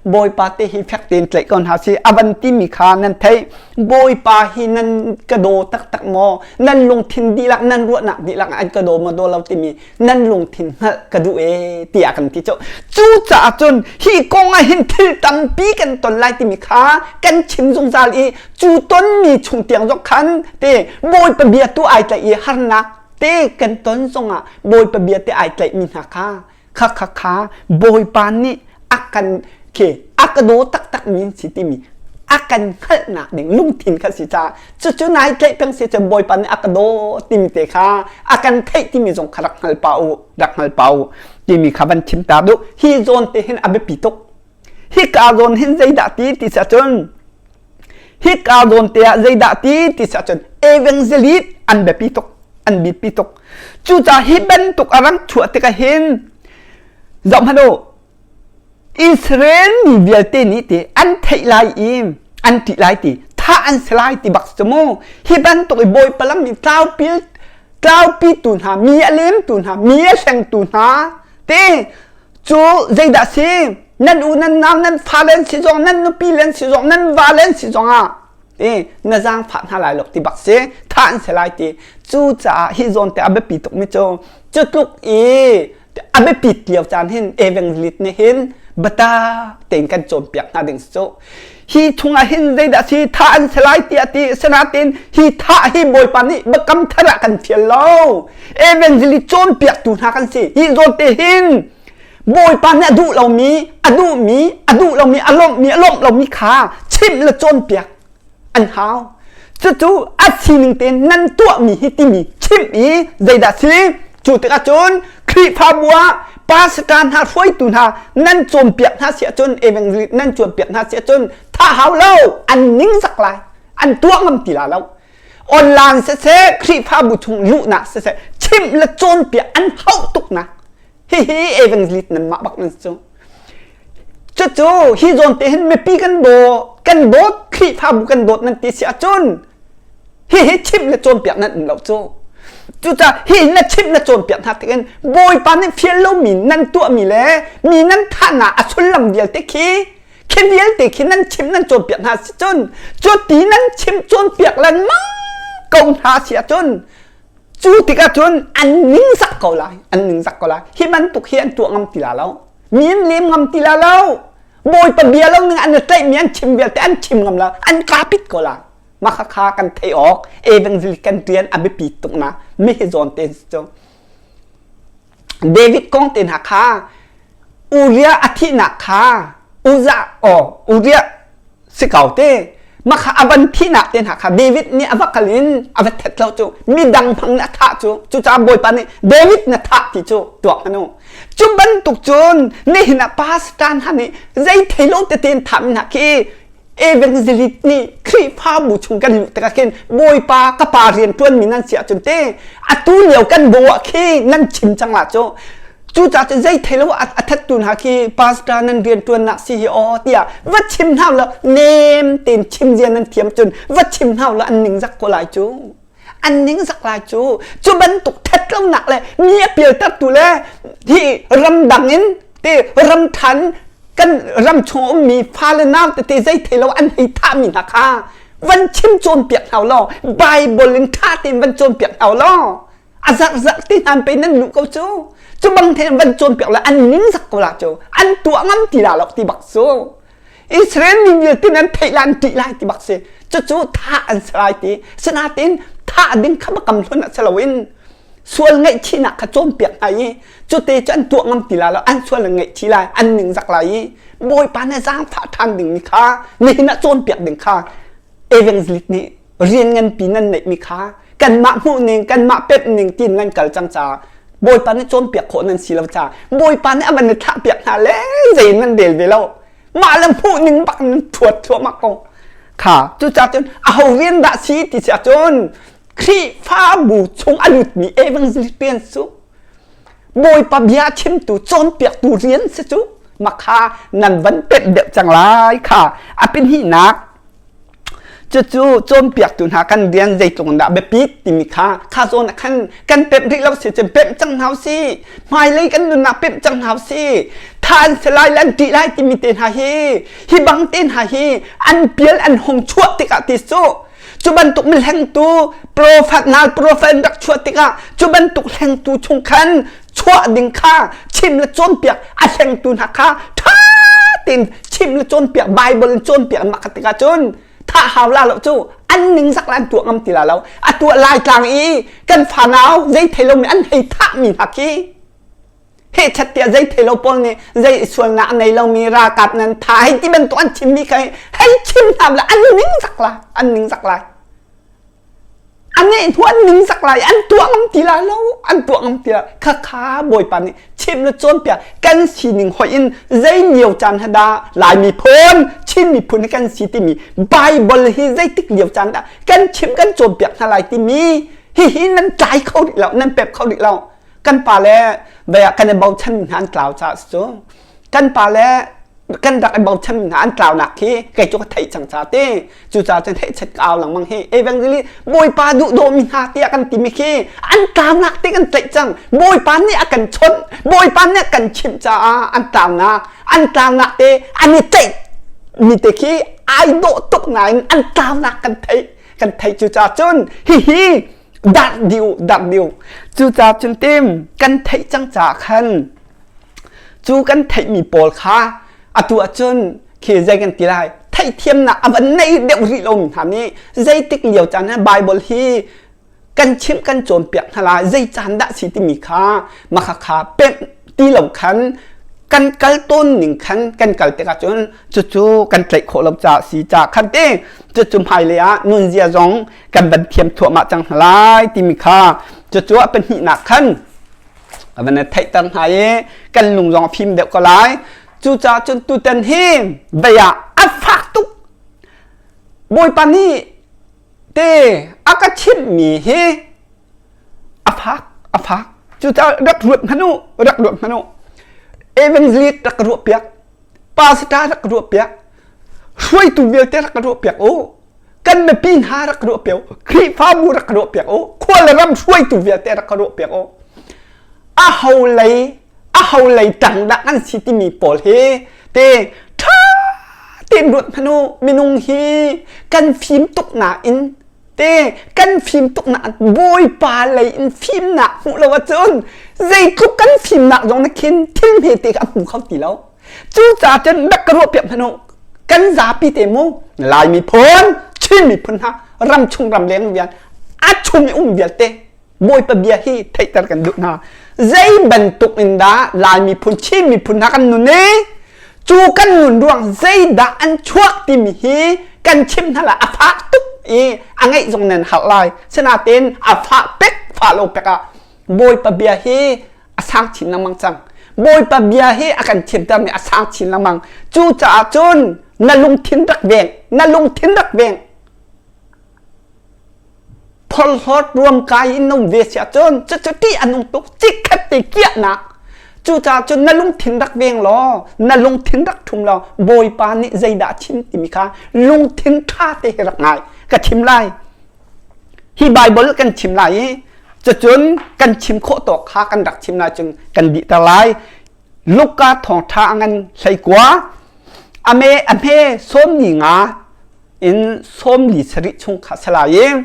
Bawipa te hi fek tein tlaih ko hna sih a van timi kha nan theih Bawipa hi nan ka daw taktak maw? Nan lungthin dihlak, nan ruahnak dihlak an ka daw maw daw lo timi nan lungthin hngalh ka duh ee tiah kan ti cu. Cucaah cun hi kong ah hin thil tampi kan ton lai timi kha kan chim zungzal i cu tonmi chung tiang zong khan te Bawipa bia tu ai tlaih i harnak te kan ton zongah Bawipa bia te ai tlaihmi hna kha kha kha kha Bawipa nih a kan khi a ka daw taktak mi si timi a kan hngalhnak ding lungthin kha si caah cucu nai tlaih peng si cun Bawipa nih a ka daw timi te kha a kan theih timi zong kha rak hngal pa u rak hngal pa u timi kha van chim ta duh hi zawn te hin a biapi tuk hika zawn hin zeidah ti ti si ahcun hika zawn te ah zeidah ti ti si ahcun evangelist an biapi tuk an biapi tuk cucaah hi bantuk a rak chuah tikah hin zoh hmanh u Israel mi vialte nih ti an theih lai i an ṭih lai ti thah an si lai ti bak cu mu hi bantuk i bawipa lam i tlaupi tlaupitu hna mi a lemtu hna mi a hlengtu hna ti cu zeidah si nan u nan nau nan fale an si zong nan nupi le an si zong nan va le an si zongah ti na zaangfah hna lai lo ti bak si thah an si lai ti cucaah hi zawn te a biapi tukmi cu cu tluk i a biapit lio caan hin evangelist nih hin bata tein kan cawnpiak hna ding cu hi chungah hin zeidah si thah an si lai tiah ti sinain hi thah hi bawipa nih biakam thar ah kan fial lo evangelist cawnpiaktu hna kan si hi zawn te hin bawipa nih a duh lomi a duhmi a duh lomi a lawmhmi a lawmh lomi kha chimh le cawnpiak an hau cucu a sining tein nan tuahmi hi timi chimh i zeidah si cu tikah cun Khrihfabu ah pastor hna hruaitu hna nan cawnpiak hna si ahcun evangelist nan cawnpiak hna si ahcun thah hau lo an ningzak lai an tuah ngam ti la lo online siseh Khrihfabu chung luhnak siseh chimh le cawnpiak an hauh tuk nak hihi evangelist nanmah bak nan si cu. Cucu hi zawn te hin mipi kan daw kan dawt Khrihfabu kan dawt nan ti si ahcun hihi chimh le cawnpiak nan um lo cu. Cucaah hi na chimh na cawnpiak hna tikin Bawipa nih fial lomi nan tuahmi le mi nan thahnak a sullam vialte khi khi vialte khi nan chimh nan cawnpiak hna si cun cu ti nan chimh cawnpiak lengmang ko hna si ahcun cu tikah cun an ningzak ko lai an ningzak ko lai hi bantuk hi an tuah ngam ti la lo mi an lem ngam ti la lo bawipa bia lo ning an i tlaihmi an chim vialte an chim ngam lo an kapit ko lai mah kha kan theih awk evangel kan rian a biapi tuk na mi hi zawn te cu David kong te hna kha Uriah a thihnak kha Uzah aw Uriah si ko te makha a van thihnak te hna kha David nih a va kal in a va thet lo cu midang hmang nih a thah cu cucaah Bawipa nih David na thah ti cu tuak hmanh u cu bantuk cun nihin ah pastor hna nih zei thei lo tete in thah mi hna khi evangelist nih Khrihfabu chung kan luh tikah khin Bawipa ka pa rian ṭuanmi nan si ahcun te atu lio kan bo ah khi nan chim cang la cu cucaah cun zei thei lo a thattu hna khi pastor nan rian ṭuannak si hi aw tiah va chim hna law nem tein chim zia nan thiam cun va chim hna law an ningzak ko lai cu an ningzak lai cu cu bantuk ṭhatlonak le mi a pialtertu le hi ramdang in te ram ṭhan kan ram chung ummi fale nau tete zei thei lo an hei thahmi hna kha van chim cawnpiak hna law Bible in ṭha tein van cawnpiak hna law a zarh zarh ti hna pe nan luh ko cu cu bang the van cawnpiak la an ningzak ko la cu an tuah ngam ti la lo ti bak cu Israel mi vialte nan theih la an ṭih lai ti bak si cucu thah an si lai ti sinain thah ding kha bakam hlun ah si loin sual ngaihchihnak kha cawnpiak hna i cute cu an tuah ngam ti la lo an sual an ngaihchih lai an ningzak lai i Bawipa nih zaangfah ṭhan dingmi kha nihin ah cawnpiak ding kha evangelist nih rian nganpi nan neihmi kha kanmah hmuh ning kanmah pemh ning tiin nan kal cang caah Bawipa nih cawnpiak khawh nan si lo caah Bawipa nih a van i thlahpiak hna le zei nan rel ve lo mah le hmuh ning bak nan thuat thluahmah ko kha cucaah cun aho rian dah si ti si ahcun Khrihfabu chung a lutmi evangelist rian cu Bawipa bia chimtu cawnpiaktu rian si cu makha nan van pemh deuh cang lai kha a pinhihnak Cucu cawnpiaktu hna kan rian zeitluk in dah biapit timi kha kha zawn ah khan kan pemh rih lo si cun pemh cang hna usih. Hmailei kan nunnak pemh cang hna usih. Tha an si lai le an ṭih lai timi te hna hi hi bang te hna hi an pial an hung chuah tikah ti cu cu bantuk mihlengtu profet nal profet rak chuah tikah cu bantuk hlengtu chung khan chuah ding kha chim le cawnpiak a hlengtu hna kha ṭha tein chim le cawnpiak Bible in cawnpiak an mak tikah cun thah hau la lo cu an ningzak la an tuah ngam ti la lo a tuah lai tlang i kan fanau zei thei lomi an hei thah mi hna khi hehchat tiah zei thei lo pawl nih zei sualnak a nei lomi ralkap nan tha hei ti bantuk an chimmi kha hei chim hna la an ningzak la an ningzak lai A neh hnu an ningzak lai an tuah ngam ti lai lo an tuah ngam ti lai khakha Bawipa nih chim le cawnpiak kan sining hoih in zei lio caan ha dah Lai miphun Chin miphun hi kan si timi Bible hi zeitik lio caan dah kan chim kan cawnpiak hna lai timi hihi nan tlai kho rih lo nan pep kho rih lo kan pa le kan i bochan hna an tlau caah cu kan pa le kan rak i bochan hna an tlaunak khi kei cu ka theih cang ca te cucaah cun hehchet ka au lengmang hi evangelist bawipa duh dawmi hna tiah kan timi khi an tlaunak te kan tlaih cang bawipa nih a kan chawnh bawipa nih a kan chimh caah an tlaunak an tlaunak te an i tlaih mi te khi ai dawh tuk nain an tlaunak kan theih kan theih cucaah cun hihi darh diu darh diu cucaah cun tim kan theih cang caah khan Cu kan theihmi pawl kha atu ahcun khi zei kan ti lai theihthiamnak a van nei deuh rih lomi hna nih zeitik lio caan ah Bible hi kan chimh kan cawnpiak hna lai zei caan dah si timi kha maka kha pemh ti lo khan kan kal tawn ning khan kan kal tikah cun cucu kan tlaih khawh lo caah si ca khan te cucu hmailei ah nunzia zong kan van thiam thuahmah cang hna lai timi kha cucu a pahnihnak khan a van theihter hna i kan lung zong a fim deuh ko lai cucaah cun tutan hi vei ah a fak tuk bawipa nih te a ka chimhmi hi a fak a fak cucaah rak ruat hmanh u rak ruat hmanh u evangelist rak ka ruah piak. Pastor rak ka ruah piak. Hruaitu vialte rak ka ruah piak u. Kan mipi hna rak ka ruah piak u. Khrihfabu rak ka ruah piak u. Khua le ram hruaitu vialte rak ka ruah piak u. A ho lei a ho lei tang dah an si timi pawl hi te ṭha tein ruat hmanh u. Minung hi kan fim tuk nain te kan fim tuk nain Bawipa lei in fimnak hmuh lo ahcun zeitluk kan fimnak zong na khin thil hmete kha a hmu kho ti lo. Cucaah cun rak ka ruah piak hmanh u. Kan zapi te mu Lai miphun, Chin miphun hna ram chung ram leng vial a chung i um vialte Bawipa bia hi theihter kan duh hna. Zei bantuk in dah Lai miphun, Chin miphun hna kan nun i cu kan nun ruang zeidah an chuak timi hi kan chim hna lai a fak tuk i a ngeih zong nan harh lai. Sinain a fah pek fah lo pek ah Bawipa bia hi a sang chin lengmang cang. Bawipa bia hi a kan thiamtermi a sang chin lengmang. Cucaah cun na lungthin rak veng, na lungthin rak veng. Phorhlawt ruamkai in na um ve si ahcun cucu ṭih a nung tuk chikkhat te kiahnak cucaah cun na lungthin rak veng law na lungthin rak ṭhum law Bawipa nih zeidah a chim timi kha lungthin ṭha te he rak ngai ka chim lai hi Bible kan chim lai i cucun kan chim khawh tawk kha kan rak chim lai cun kan dihter lai Luka thawngṭha a ngan 19 a me a hme 45 in 47 chung kha si lai i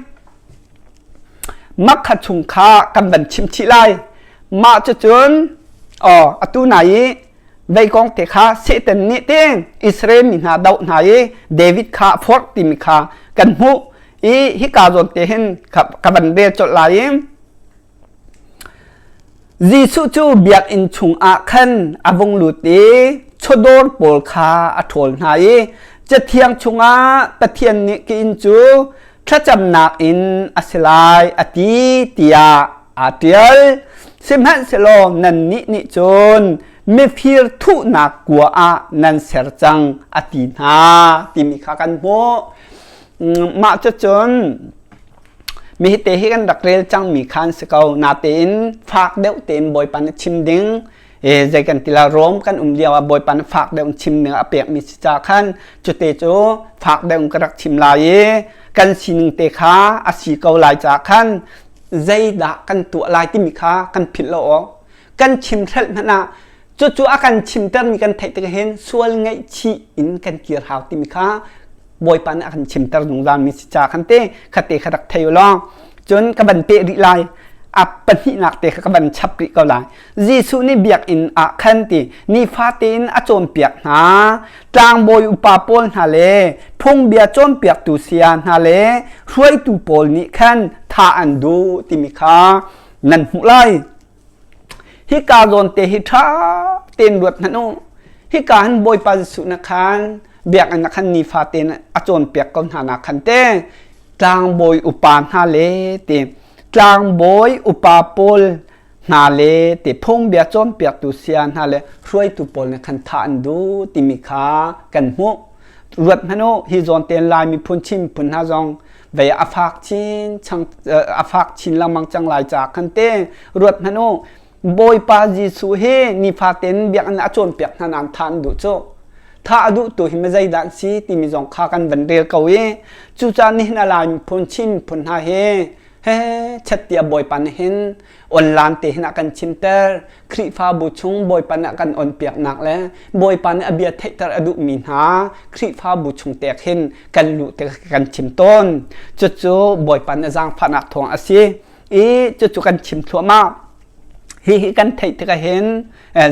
makha chung kha kan van chim chih lai. Mah cucun aw atu nai i veikong te kha Satan nih tin Israel mi hna doh hna i David kha a forh timi kha kan hmuh i hika zawn te hin ka van rel colh lai i Jesuh cu biakinn chungah khan a vung lut i chawdawr pawl kha a ṭhawl hna i Cathiang chungah Pathian nih ka inn cu thlacamnak inn a si lai a ti tiah aa ṭial. Sihmanhsehlaw nannih nih cun mifir thuhnak kua ah nan ser cang a ti hna timi kha kan hmuh. Mah cucun Mi te hi kan rak rel cangmi kha an si ko. Natein fak deuh tein Bawipa nih chim ding e, zei kan ti la Rom kan um lio ah Bawipa nih fak deuh in chim ding a pekmi si ca khan cute cu fak deuh in ka rak chim lai i kan sining te kha a si ko lai ca khan zeidah kan tuah lai timi kha kan philh lo awk kan chim hrelh hmanh ah cucu a kan chimtermi kan theih tik hin sual ngaihchih in kan kir hau timi kha Bawipa nih a kan chimter zungzal mi si ca khan te khate kha rak thei u law cun ka van peh rih lai a pahnihnak te kha ka van chap rih ko lai Jesuh nih biakinn ah khan ti nifate in a cawnpiak hna tlangbawi upa pawl hna le phungbia cawnpiaktu saya hna le hruaitu pawl nih khan tha an duh timi kha nan hmuh lai Hika zawn te hi ṭha tein ruat hmanh u. Hika hin Bawipa Jesuh na khan biakinn ah khan nifate in a cawnpiak ko hna nak khan te tlangbawi upa hna le ti tlangbawi upa pawl hna le ti phungbia cawnpiaktu saya hna le hruaitu pawl nih khan thah an duh timi kha kan hmuh. Ruat hmanh u, hi zawn tein Lai miphun Chin miphun hna zong vei a fak chin chang a fak chin lengmang cang lai ca khan te ruat hmanh u Bawipa Jesuh hi nifatin biakinn a cawnpiak hna nan tha an duh cu tha a duh tu hi ma zeidah an si timi zong kha kan van rel ko i cucaah nihin a Lai miphun Chin miphun hna hi he chet tiah Bawipa nih hin online te hin a kan chimter Khrihfabu chung Bawipa nih a kan onpiaknak le Bawipa nih a bia theihter a duhmi hna Khrihfabu chung tek hin kan luh te kan chim tawn cucu Bawipa nih zaangfahnak thawng a si i cucu kan chim thluahmah hihi kan theih tikah hin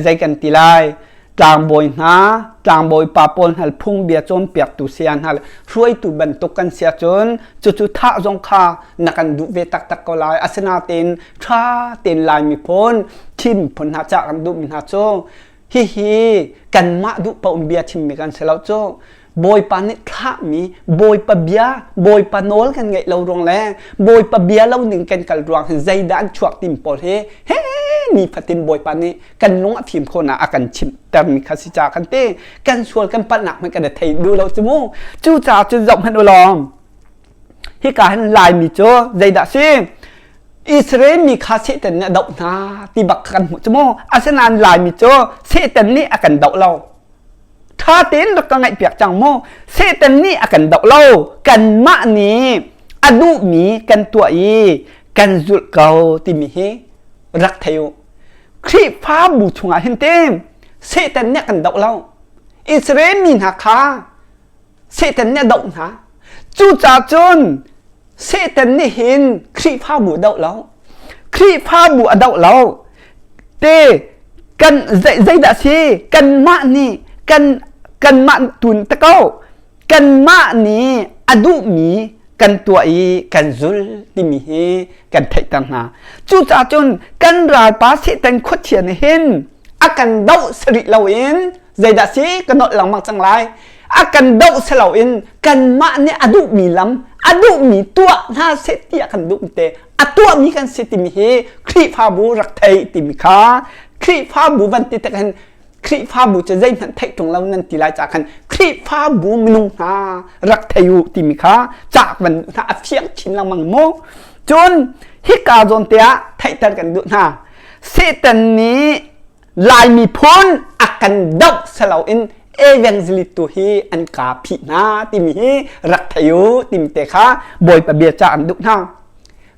zei kan ti lai tlangbawi hna tlangbawi pa pawl hna phungbia cawnpiaktu saya hna le hruaitu bantuk kan si ahcun cucu thah zong kha na kan duh ve taktak ko lai asinain ṭha tein Lai miphun Chin miphun hna cah kan duhmi hna cu hihi kanmah duh paoh in bia chimmi kan si lo cu Bawipa nih thlahmi Bawipa bia Bawipa nawl kan ngeih lo ruang le Bawipa bia lo ning kan kal ruang hin zeidah an chuak tim pawl hi he nifatin Bawipa nih kan lung a fim khawhnak a kan chimhtermi kha si ca kan ti kan sual kan palhnak hmanh kan i thei duh lo cu mu cucaah cun zoh hmanh u law hika hin Laimi cu zeidah si Israel mi kha Satan nih a doh hna ti bak kha kan hmuh cu mu asinain Laimi cu Satan nih a kan doh lo. Ṭha tein rak ka ngaihpiak cang mu. Satan nih a kan doh lo. Kanmah nih a duhmi kan tuah i kan zulh ko timi hi rak thei u. Khrihfabu chungah hin te Satan nih a kan doh lo. Israel mi hna kha Satan nih a doh hna. Cucaah cun Satan nih hin Khrihfabu a doh lo. Khrihfabu a doh lo. Te kan zeidah si kanmah nih kan kanmah tun te ko kanmah nih a duhmi kan tuah i kan zul timi hi kan theihter hna. Cucaah cun kan ralpa Satan khuachia nih hin a kan doh sarih loin zeidah si ka nolh lengmang cang lai a kan doh si loin kanmah nih a duhmi lam a duhmi tuah hna seh tiah kan duh te a tuahmi kan si timi hi Khrihfabu rak thei timi kha Khrihfabu van ti tak hin Khrihfabu cu zeihmanh theih ṭung lo nan ti lai ca khan Khrihfabu minung hna rak thei u timi kha cak van hna a fiang chin lengmang mu cun hika zawn te ah theihter kan duh hna Satan nih Lai miphun a kan doh saloin evangelist tu hi an ka phih hna timi hi rak thei u timi te kha Bawipa bia ca an duh hna.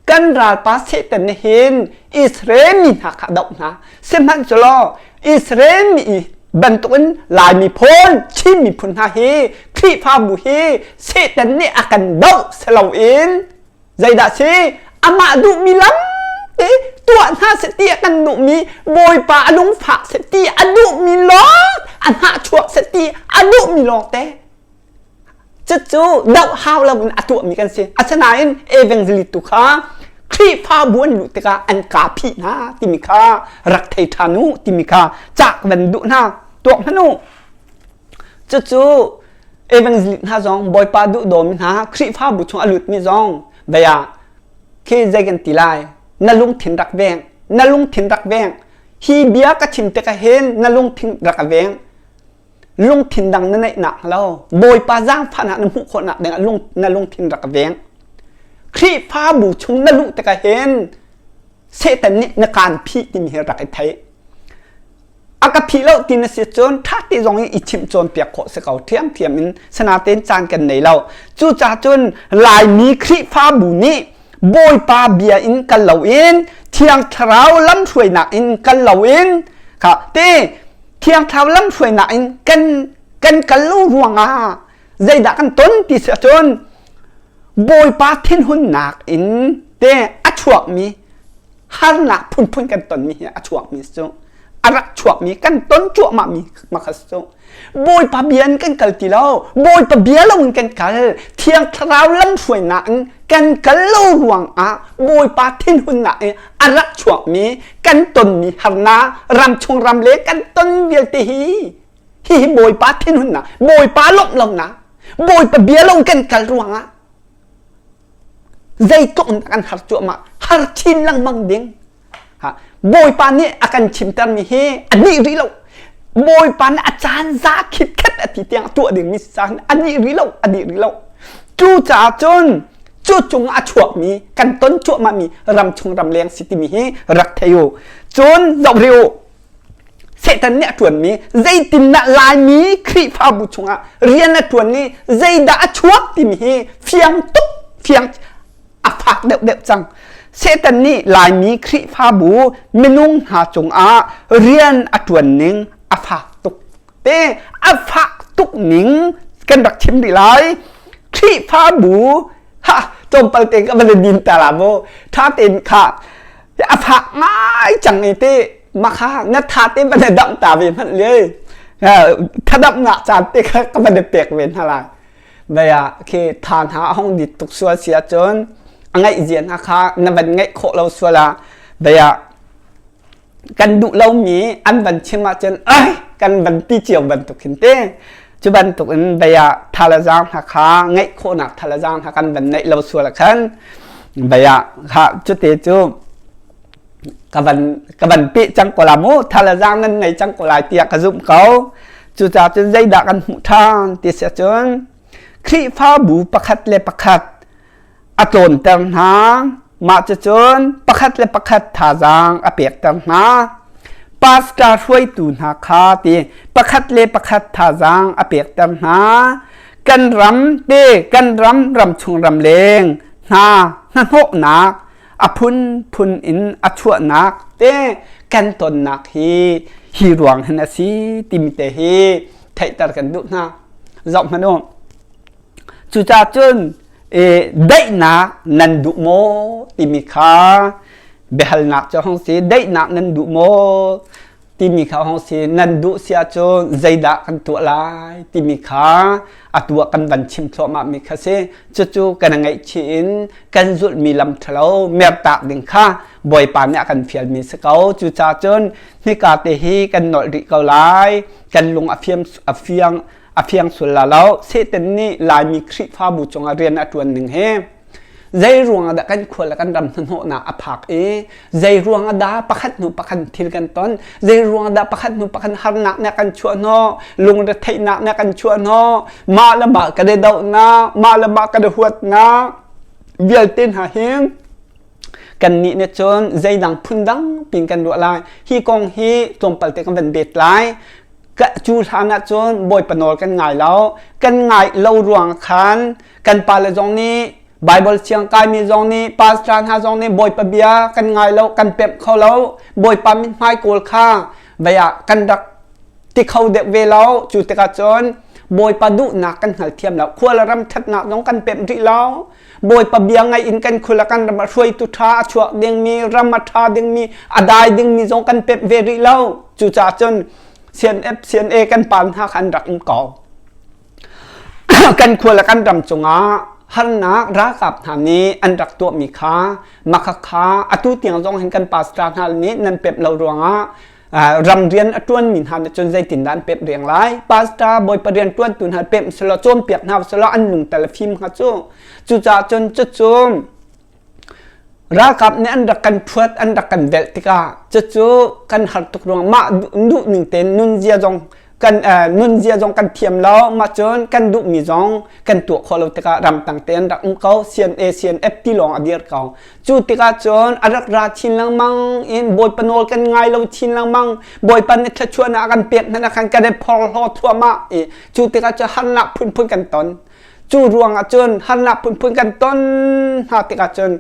Kan ralpa Satan nih hin Israel mi hna kha doh hna. Sihmanhsehlaw Israel mi bantukin Lai miphun, Chin miphun hna hi Khrihfabu hi Satan nih a kan doh saloin Zeidah si? Amah duhmi lam te tuah hna seh ti a kan duhmi Bawipa a lungfak seh ti a duhmi lawng a hnahchuak seh ti a duhmi lawng te cucu doh hau loin a tuahmi kan si. Asinain evangelist tu kha Khrihfabu an luh tikah an kaa phih hna timi kha rak thei ṭhan u timi kha cak van duh hna tuak hmanh u. Cucu evangelist hna zong Bawipa duhdawmi hna Khrihfabu chung a lutmi zong bia khi zei kan ti lai na lungthin rak veng na lungthin rak veng hi bia ka chim tikah hin na lungthin rak veng lungthin dang na neih nak lo Bawipa zaangfahnak na hmuh khawhnak dingah lung na lungthin rak veng Khrihfabu chung na luh tikah hin Satan nih na kaan phih timi hi rak i thei A ka phih lo ti na si cun ṭha te zong in i chimh cawnpiak khawh si ko ṭhiamṭhiam in sanatein caan kan nei lo. Cucaah cun Laimi Khrihfabu nih Bawipa bia in kal loin Thiang Thlarau lamhruainak in kal loin kha te Thiang Thlarau lamhruainak in kan kan kal lo ruangah zeidah kan ton ti si ahcun Bawipa thinhunnak in te a chuakmi harnak phunphun kan tonmi hi a chuakmi cu a rak chuakmi kan ton cuahmahmi makha cu Bawipa bia in kan kal ti lo Bawipa bia lo in kan kal Thiang Thlarau lamhruainak in kan kal lo ruangah Bawipa thinhunnak in a rak chuakmi kan tonmi harnak ramchung ram le kan ton vialte hi hihi Bawipa thinhunnak Bawipa lawmh lonak Bawipa bia lo in kan kal ruangah zeitluk in kan har cuahmah har chin lengmang ding ha bawipa nih a kan chimtermi hi a dih rih lo bawipa nih a caan za khitkhet a ti tiang tuah dingmi caan a dih rih lo a dih rih lo cu caah cun cu cung a chuakmi kan ton cuahmahmi ram chung ram leng si timi hi rak thei u cun zoh rih u Satan nih a ṭuanmi zeitindah Laimi Khrihfabu chungah rian a ṭuan i zeidah a chuak timi hi fiang tuk fiang a fak deuhdeuh cang. Satan nih Laimi Khrihfabu minung hna cungah rian a ṭuan ning a fak tuk. Te a fak tuk ning kan rak chim rih lai. Khrihfabu ha tlawmpal te ka van din ta la mu ṭha tein kha a fak ngai cang i te makha na tha te van damh ta ve hmanh le thadamnak caan te kha ka van pek ve hna lai baya khi tha hna a hong dit tuk sual si ahcun a ngaih zia hna kha na van ngaih khawh lo sual ah baya kan duh lomi an van chim ahcun ai kan van ti cio bantuk hin te cu bantuk in baya thalazang hna kha ngaih khawhnak thalazang hna kan van neih lo sual khan baya kha cute cu ka van ka van peh cang ko la mu thalazang nan nei cang ko lai tiah ka zumh ko cucaah cun zeidah kan hmuh ṭhan ti si ahcun Khrihfabu pakhat le pakhat a tlawnter hna mah cucun pakhat le pakhat thazaang a pekter hna. Pastor hruaitu hna kha ti pakhat le pakhat thazaang a pekter hna. Kan ram te kan ram ramchung ramleng hna hnahnawhnak a phunphun in a chuahnak te kan tonnak hi hi ruang hin a si timi te hi theihter kan duh hna. Zoh hmanh u. Cucaah cun daihnak nan duh maw timi kha biahalnak cu hong si. Daihnak nan duh maw timi kha hong si. Nan duh si ahcun zeidah kan tuah lai timi kha atu ah kan van chim thluahmah mi kha si. Cucu kan ngaihchih in kan zulhmi lam ṭhalo mertak ding kha Bawipa nih a kan fialmi si ko. Cucaah cun hika te hi kan nolh rih ko lai. Kan lung a fiam a fiang a fiang sul la lo. Satan nih Laimi Khrihfabu cungah rian a ṭuan ning hi zei ruang ah dah kan khua le kan ram hnahnawhnak a phak i zei ruang ah dah pakhat hnu pakhat thil kan ton, zei ruang ah dah pakhat hnu pakhat harnak nih kan chuah hnawh, lungretheihnak nih kan chuah hnawh, mah le mah kan i dohnak, mah le mah kan i huatnak vialte hna hi kannih nih cun zeidang phundang pin kan ruah lai. Hi kong hi tlawmpal te kan van bet lai. Cu hlan ah cun Bawipa nawl kan ngai lo. Kan ngai lo ruang khan kan pale zong nih Bible siang kaimi zong nih pastor hna zong nih Bawipa bia kan ngai lo, kan pemh kho lo. Bawipa mithmai kawl kha vei ah kan rak ti kho deuh ve lo. Cu tikah cun Bawipa duhnak kan hngalthiam lo. Khua le ram ṭhatnak zong kan pemh rih lo. Bawipa bia ngaih in kan khul a kan ram a hruaitu ṭha a chuak dingmi, ram a ṭha dingmi, a dai dingmi zong kan pemh ve rih lo. Cucaah cun CNF, CNA kan pa hna kha an rak um ko. Kan khua le kan ram cungah harnak ralkap hna nih an rak tuahmi kha makhakha atu tiang zong hin kan pastor hna nih nan pemh lo ruangah ram rian a ṭuanmi hna nih cun zeitindah an pemh riang lai? Pastor bawipa rian ṭuantu hna pemh selaw cawnpiak hna selaw an lungtel a fim hnga cu. Cucaah cun cucu ralkap nih an rak kan phuat an rak kan velh tikah cucu kan har tuk ruang mah duh ning tein nunzia zong kan nunzia zong kan thiam lo mah cun kan duhmi zong kan tuah khawh lo tikah ramtang te an rak um ko CNA CNF ti lawng a dir ko. Cu tikah cun a rak ra chin lengmang in Bawipa nawl kan ngai lo chin lengmang. Bawipa nih thluachuahnak a kan pek hmanh ah khan kan i phorhlaw thluahmah i cu tikah cun harnak phunphun kan ton. Cu ruangah cun harnak phunphun kan ton hna tikah cun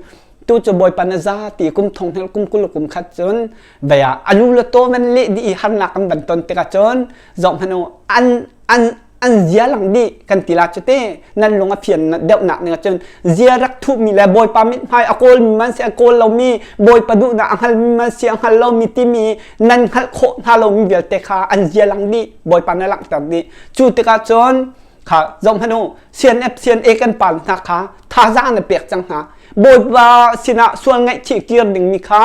tu cu Bawipa na za ti kum thong hel kum 20 kum khat cun vei ah a lu le taw van leh dih i harnak kan van ton tikah cun zoh hmanh u an an an zia lang dih kan ti la cu te nan lung a fian deuhnak ning ahcun zia rak thuhmi le Bawipa mithmai a kawlmi man si a kawl lomi Bawipa duhnak a hngalmi man si a hngal lomi timi nan hngalh khawh hna lomi vialte kha an zia lang dih Bawipa na langhter dih. Cu tikah cun kha zoh hmanh u CNF CNA kan pa hna kha thazaang na pek cang hna. Bawipa sinah sual ngaihchih kir dingmi kha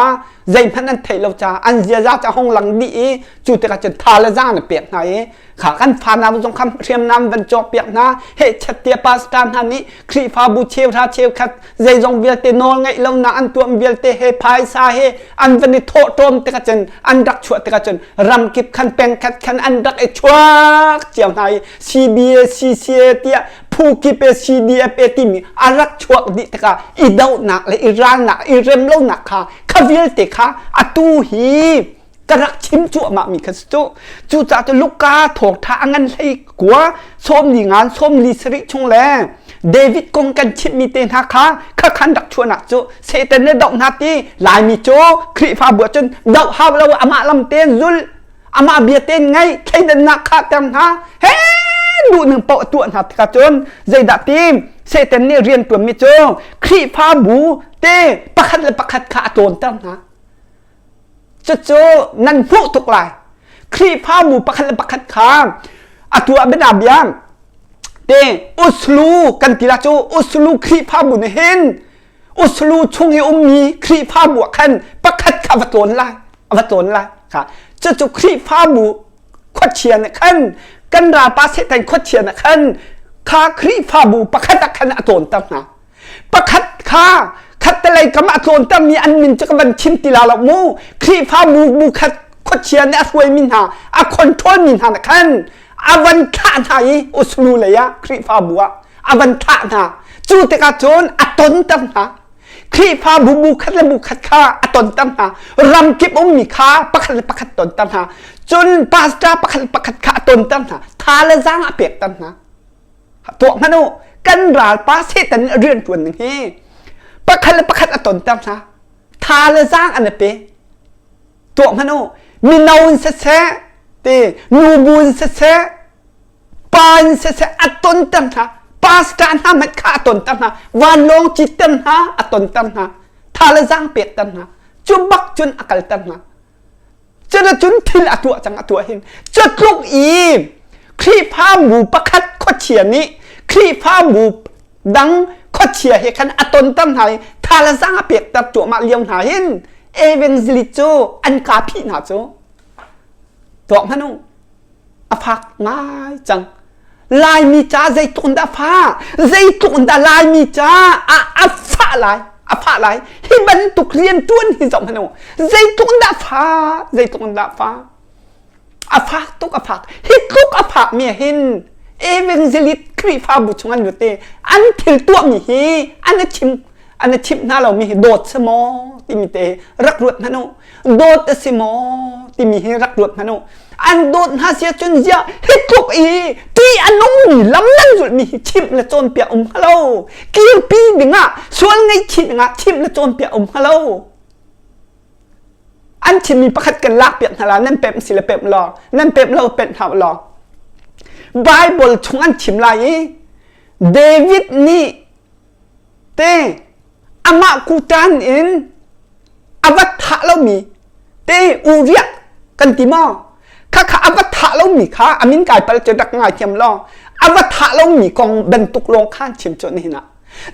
zeihmanh an theih lo caah an ziaza ca hong lang dih i cu tikah cun tha le zaang na pek hna i kha kan fanau zong kha hriamnam van cawk piak hna hehchat tiah pastor hna nih Khrihfabu cheuhra cheukhat zeizong vialte nawl ngeih lonak an tuah vialte he phaisa he an van i thawh ṭawm tikah cun an rak chuah tikah cun ramkip khan pengkhat khan an rak i chuak cio hna i CBA CCA tiah phu kip e CDF e timi a rak chuak dih tikah i dohnak le i ralnak i remlonak kha kha vialte kha atu hi ka rak chim cuahmah mi kha si cu. Cucaah cu Luka thawngṭha a ngan hlei kua 40 ngan 47 chung le David kong kan chimhmi te hna kha kha khan rak chuahnak cu Satan le doh hna ti Laimi cu Khrihfabu ah cun doh hau lo amah lam tein zul amah bia tein ngai thleidannak kha ter hna he duh ning paoh tuah hna tikah cun zeidah ti Satan nih rian ṭuanmi cu Khrihfabu te pakhat le pakhat kha a tlawnter hna. Cucu nan hmuh tuk lai. Khrihfabu pakhat le pakhat kha atu ah biana bia te Uslu kan ti la cu Uslu Khrihfabu nih hin Uslu chung i ummi Khrihfabu ah khan pakhat kha va tlawn lai a va tlawn lai kha cucu Khrihfabu khuachia nih khan kan ralpa Satan khuachia nih khan kha Khrihfabu pakhat ah khan a tlawnter hna. Pakhat kha khattelei kam a tlawntermi an min cu ka van chim ti la lo mu. Khrihfabu bu khat khuachia nih a hruaimi hna a control mi hna nih khan a van thlah hna i Uslu lei ah Khrihfabu ah a van thlah hna. Cu tikah cun a tonter hna. Khrihfabu bu khat le bu khat kha a tonter hna. Ramkip ummi kha pakhat le pakhat tonter hna. Cun pastor pakhat le pakhat kha a tonter hna. Tha le zaang a pekter hna. Tuah hmanh u. Kan ralpa Satan nih a rian ṭuan ning hi pakhat le pakhat a tonter hna. Tha le zaang an i pe. Tuah hmanh u. Mino in siseh, ti nubu in siseh, pa in siseh a tonter hna pastor hna hmanh kha a tonter hna vanlawng citter hna a tonter hna tha le zaang pekter hna cu bak cun a kalter hna cun thil a tuah cang a tuah hin cu tluk i Khrihfabu pakhat khuachia nih Khrihfabu dang khuachia he khan a tonter hna i tha le zaang a pekter cuahmah lio hna hin evangelist cu an ka phih hna cu tuak hmanh u a fak ngai cang Laimi ca zeitluk in dah fa zeitluk in dah Laimi ca a a fah lai a fah lai hi bantuk rian tuan hi zoh hmanh u zeitluk in dah fa zeitluk in dah fa a fak tuk a fak hi tluk a fak mi hin evangelist Khrihfabu chung an lut i an thil tuahmi hi an i chim an i chimh hna lomi hi dawt si maw timi te rak ruat hmanh u dawt a si maw timi hi rak ruat hmanh u an dawt hna si ahcun ziah hi tluk i ṭih a nungmi lam nan zulhmi hi chimh le cawnpiak um hnga lo kirpi dingah sual ngaihchih dingah chimh le cawnpiak um hnga lo an chimmi pakhat kan lakpiak hna la nan pemh si le pemh law nan pemh lo pemh hlah law Bible chung an chim lai i David nih te amah kutan in a va thah lomi te Uriah kan ti maw khakha a va thah lomi kha a min kai pal cu rak ngai thiam law a va thah lomi kong bantuk lawng khan chim cu nihin ah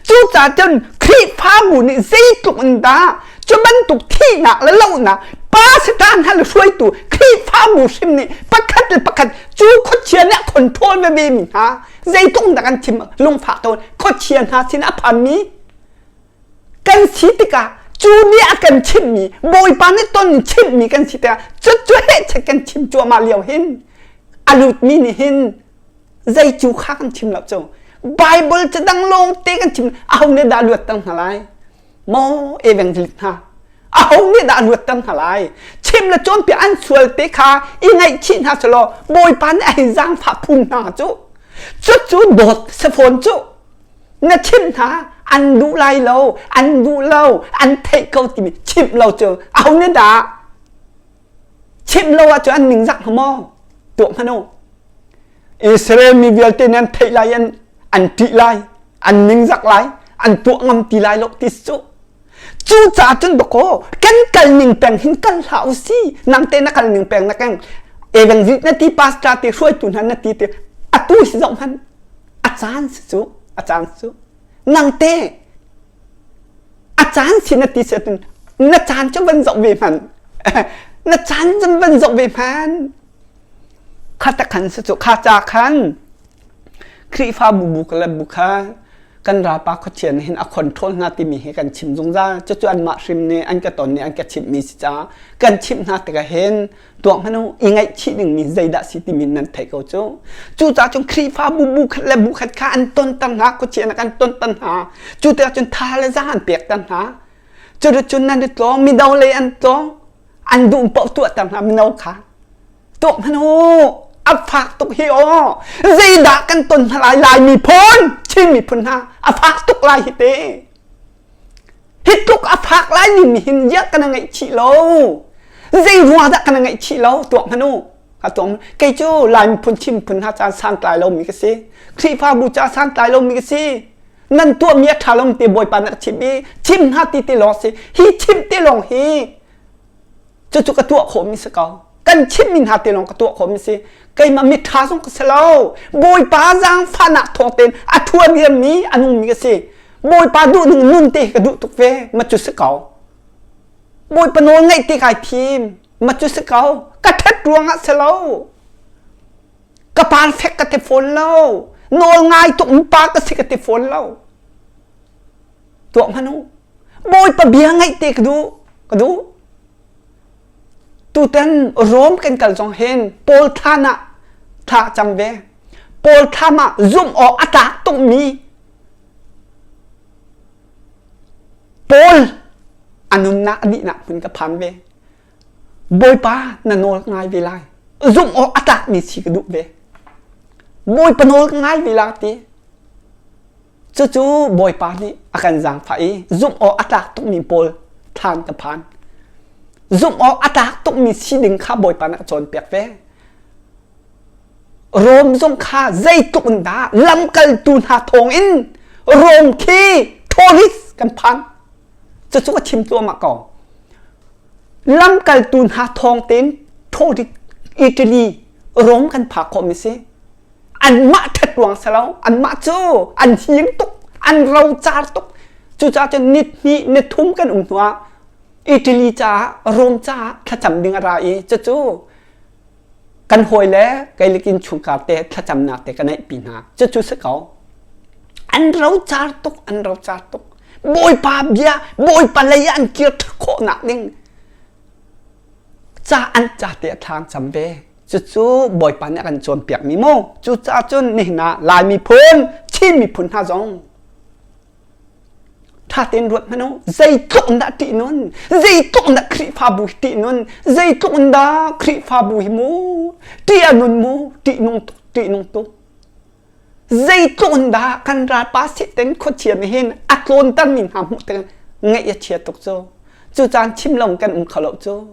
cucaah cun Khrihfabu nih zeitluk in dah cu bantuk thihnak le lohnak pa Satan hna le hruaitu Khrihfabu hrim nih pakhat le pakhat cu khuachia nih a control veve mi hna zeitluk dah kan chim lungfak tawn khuachia hna sin a phanmi kan si tikah cu nih a kan chimhmi Bawipa nih ton chimhmi kan si tikah cu cu hehchet kan chim cuahmah lio hin a lutmi nih hin zei cu kha kan chim lo cu Bible cu dang lawng te kan chim aho nih dah luat tang hna lai maw evangelist hna aho nih dah luat ter hna lai chim le cawnpiak an sual te kha i ngaihchih hna selaw Bawipa nih a hei zaangfah phung hna cu cucu dawt si fawn cu na chimh hna an duh lai lo an duh lo an theih ko timi chimh lo cu aho nih dah chimh lo ahcun an ningzak hnga maw tuah hmanh u Israel mi vialte nih an theih lai an an ṭih lai an ningzak lai an tuah ngam ti lai lo ti cu Cucaah cun dakaw kan kal ning peng hin kal hlah u si nang te na kal ning peng na keng evangelist na ti pastor ti hruaitu hna na ti ti atu hi zoh hmanh a caan si cu a caan si cu nang te a caan si na ti si ahcun na caan cu van zoh ve hmanh na caan cu van zoh ve hmanh kha ta khan si cu kha ca khan Khrihfabu bu le bu kha kan ralpa khuachia nih hin a control hna timi hi kan chim zungzal. Cucu anmah hrim nih an ka ton nih an ka chimhmi si caah kan chimh hna tikah hin tuak hmanh u i ngaihchih dingmi zeidah si timi nan theih ko cu. Cucaah cun Khrihfabu bu khat le bu khat kha an tonter hna, khuachia nih an tonter hna. Cu tikah cun tha le zaang an pekter hna. Cuticun nan i tlawng, mido lei an tlawng, an duh paoh tuahter hna mino kha. Tuak hmanh u a fak tuk hi aw zeidah kan ton hna lai Lai miphun Chin miphun hna a fak tuk lai hi te hi tluk a fak lai ning hin ziah kan ngaihchih lo zei ruang dah kan ngaihchih lo tuak hmanh u ka tuak kei cu Lai miphun Chin miphun hna caan santlai lomi ka si Khrihfabu ca santlai lomi ka si nan tuahmi a ṭha lo te Bawipa nih a chimh i chim hna ti ti lawng si hi chim te lawng hi Cucu ka tuah khawhmi si ko. Kan chimhmi hna te lawng ka tuah khawhmi si. Keimah miṭha zong ka si lo. Bawipa zaangfahnak thawng tein a ṭhua diammi a nungmi ka si. Bawipa duh ning nun te ka duh tuk ve. Ma cu si ko. Bawipa nawl ngaih te kai thim. Ma cu si ko. Ka ṭhat ruangah si lo. Ka perfect ka ti fawn lo. Nawl ngai tuk mi pa ka si ka ti fawn lo. Tuah hmanh u. Bawipa bia ngaih te ka duh. Ka duh. Tutan Rom kan kal zong hin Paul thlan ah thla cam ve. Paul thlam ah zumh awk a tlak tukmi. Paul a nunnak a dihnak hmun ka phan ve. Bawipa na nawl ka ngai ve lai. Zumh awk a tlakmi si ka duh ve. Bawipa nawl ka ngai ve la ti. Cucu Bawipa nih a kan zaangfah i zumh awk a tlak tukmi pawl thlan ka phan. Zumh awk a tlak tukmi si ding kha Bawipa nih a cawnpiak ve. Rom zong kha zeitluk in dah lamkaltu hna thawngin Rom khi tourist kan phan. Cucu ka chim cuahmah ko. Lamkaltu hna thawng tein tourist Italy Rom kan phak khawhmi si. Anmah ṭhat ruang si lo. Anmah cu an hing tuk, an rocar tuk. Cucaah cun ni hnih, ni thum kan um hnuah Italy caah, Rom caah thlacam ding a ra i cucu kan hawi le kei le innchungkhar te thlacamnak te ka neihpi hna. Cucu si ko. An rocar tuk, an rocar tuk. Bawipa bia, Bawipa lei ah an kir khawhnak ding ca an ca te a thlang cam ve. Cucu Bawipa nih a kan cawnpiakmi mu. Cucaah cun nihin ah Lai miphun, Chin miphun hna zong ṭha tein ruat hmanh u. Zeitluk in dah ṭih nun, zeitluk in dah Khrihfabu hi ṭih nun, zeitluk in dah Khrihfabu hi mu ṭih a nun mu, ṭih nung tuk, ṭih nung tuk. Zeitluk in dah kan ralpa Satan khuachia nih hin a tlawntermi hna hmuh tik ngaih a chia tuk cu. Cu caan chim lo kan um kho lo cu.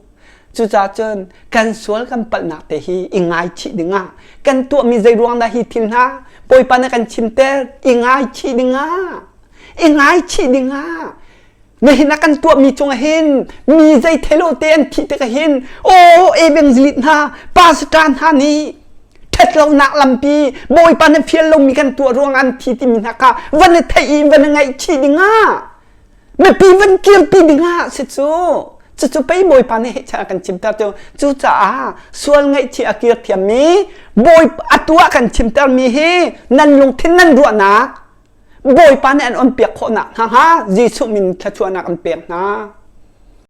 Cucaah cun kan sual kan palhnak te hi i ngaichih dingah kan tuahmi zei ruang dah hi thil hna Bawipa na kan chimter i ngaichih dingah i ngaichih dingah nihin a kan tuahmi cungah hin mi zei thelo te an thih tikah hin aw evangelist hna pastor hna nih ṭhatlonak lampi Bawipa na fial lomi kan tuah ruang an thi timi hna kha van i theih i van i ngaihchih dingah mipi van kirpi dingah si cu cucu pei Bawipa nih hei a kan chimter cu cucaah sual ngaihchih a kir thiammi Bawi atu ah kan chimtermi hi nan lungthin nan ruahnak Bawipa nih an on piak khawhnak hna hnga Jesuh min thluachuahnak an pek hna.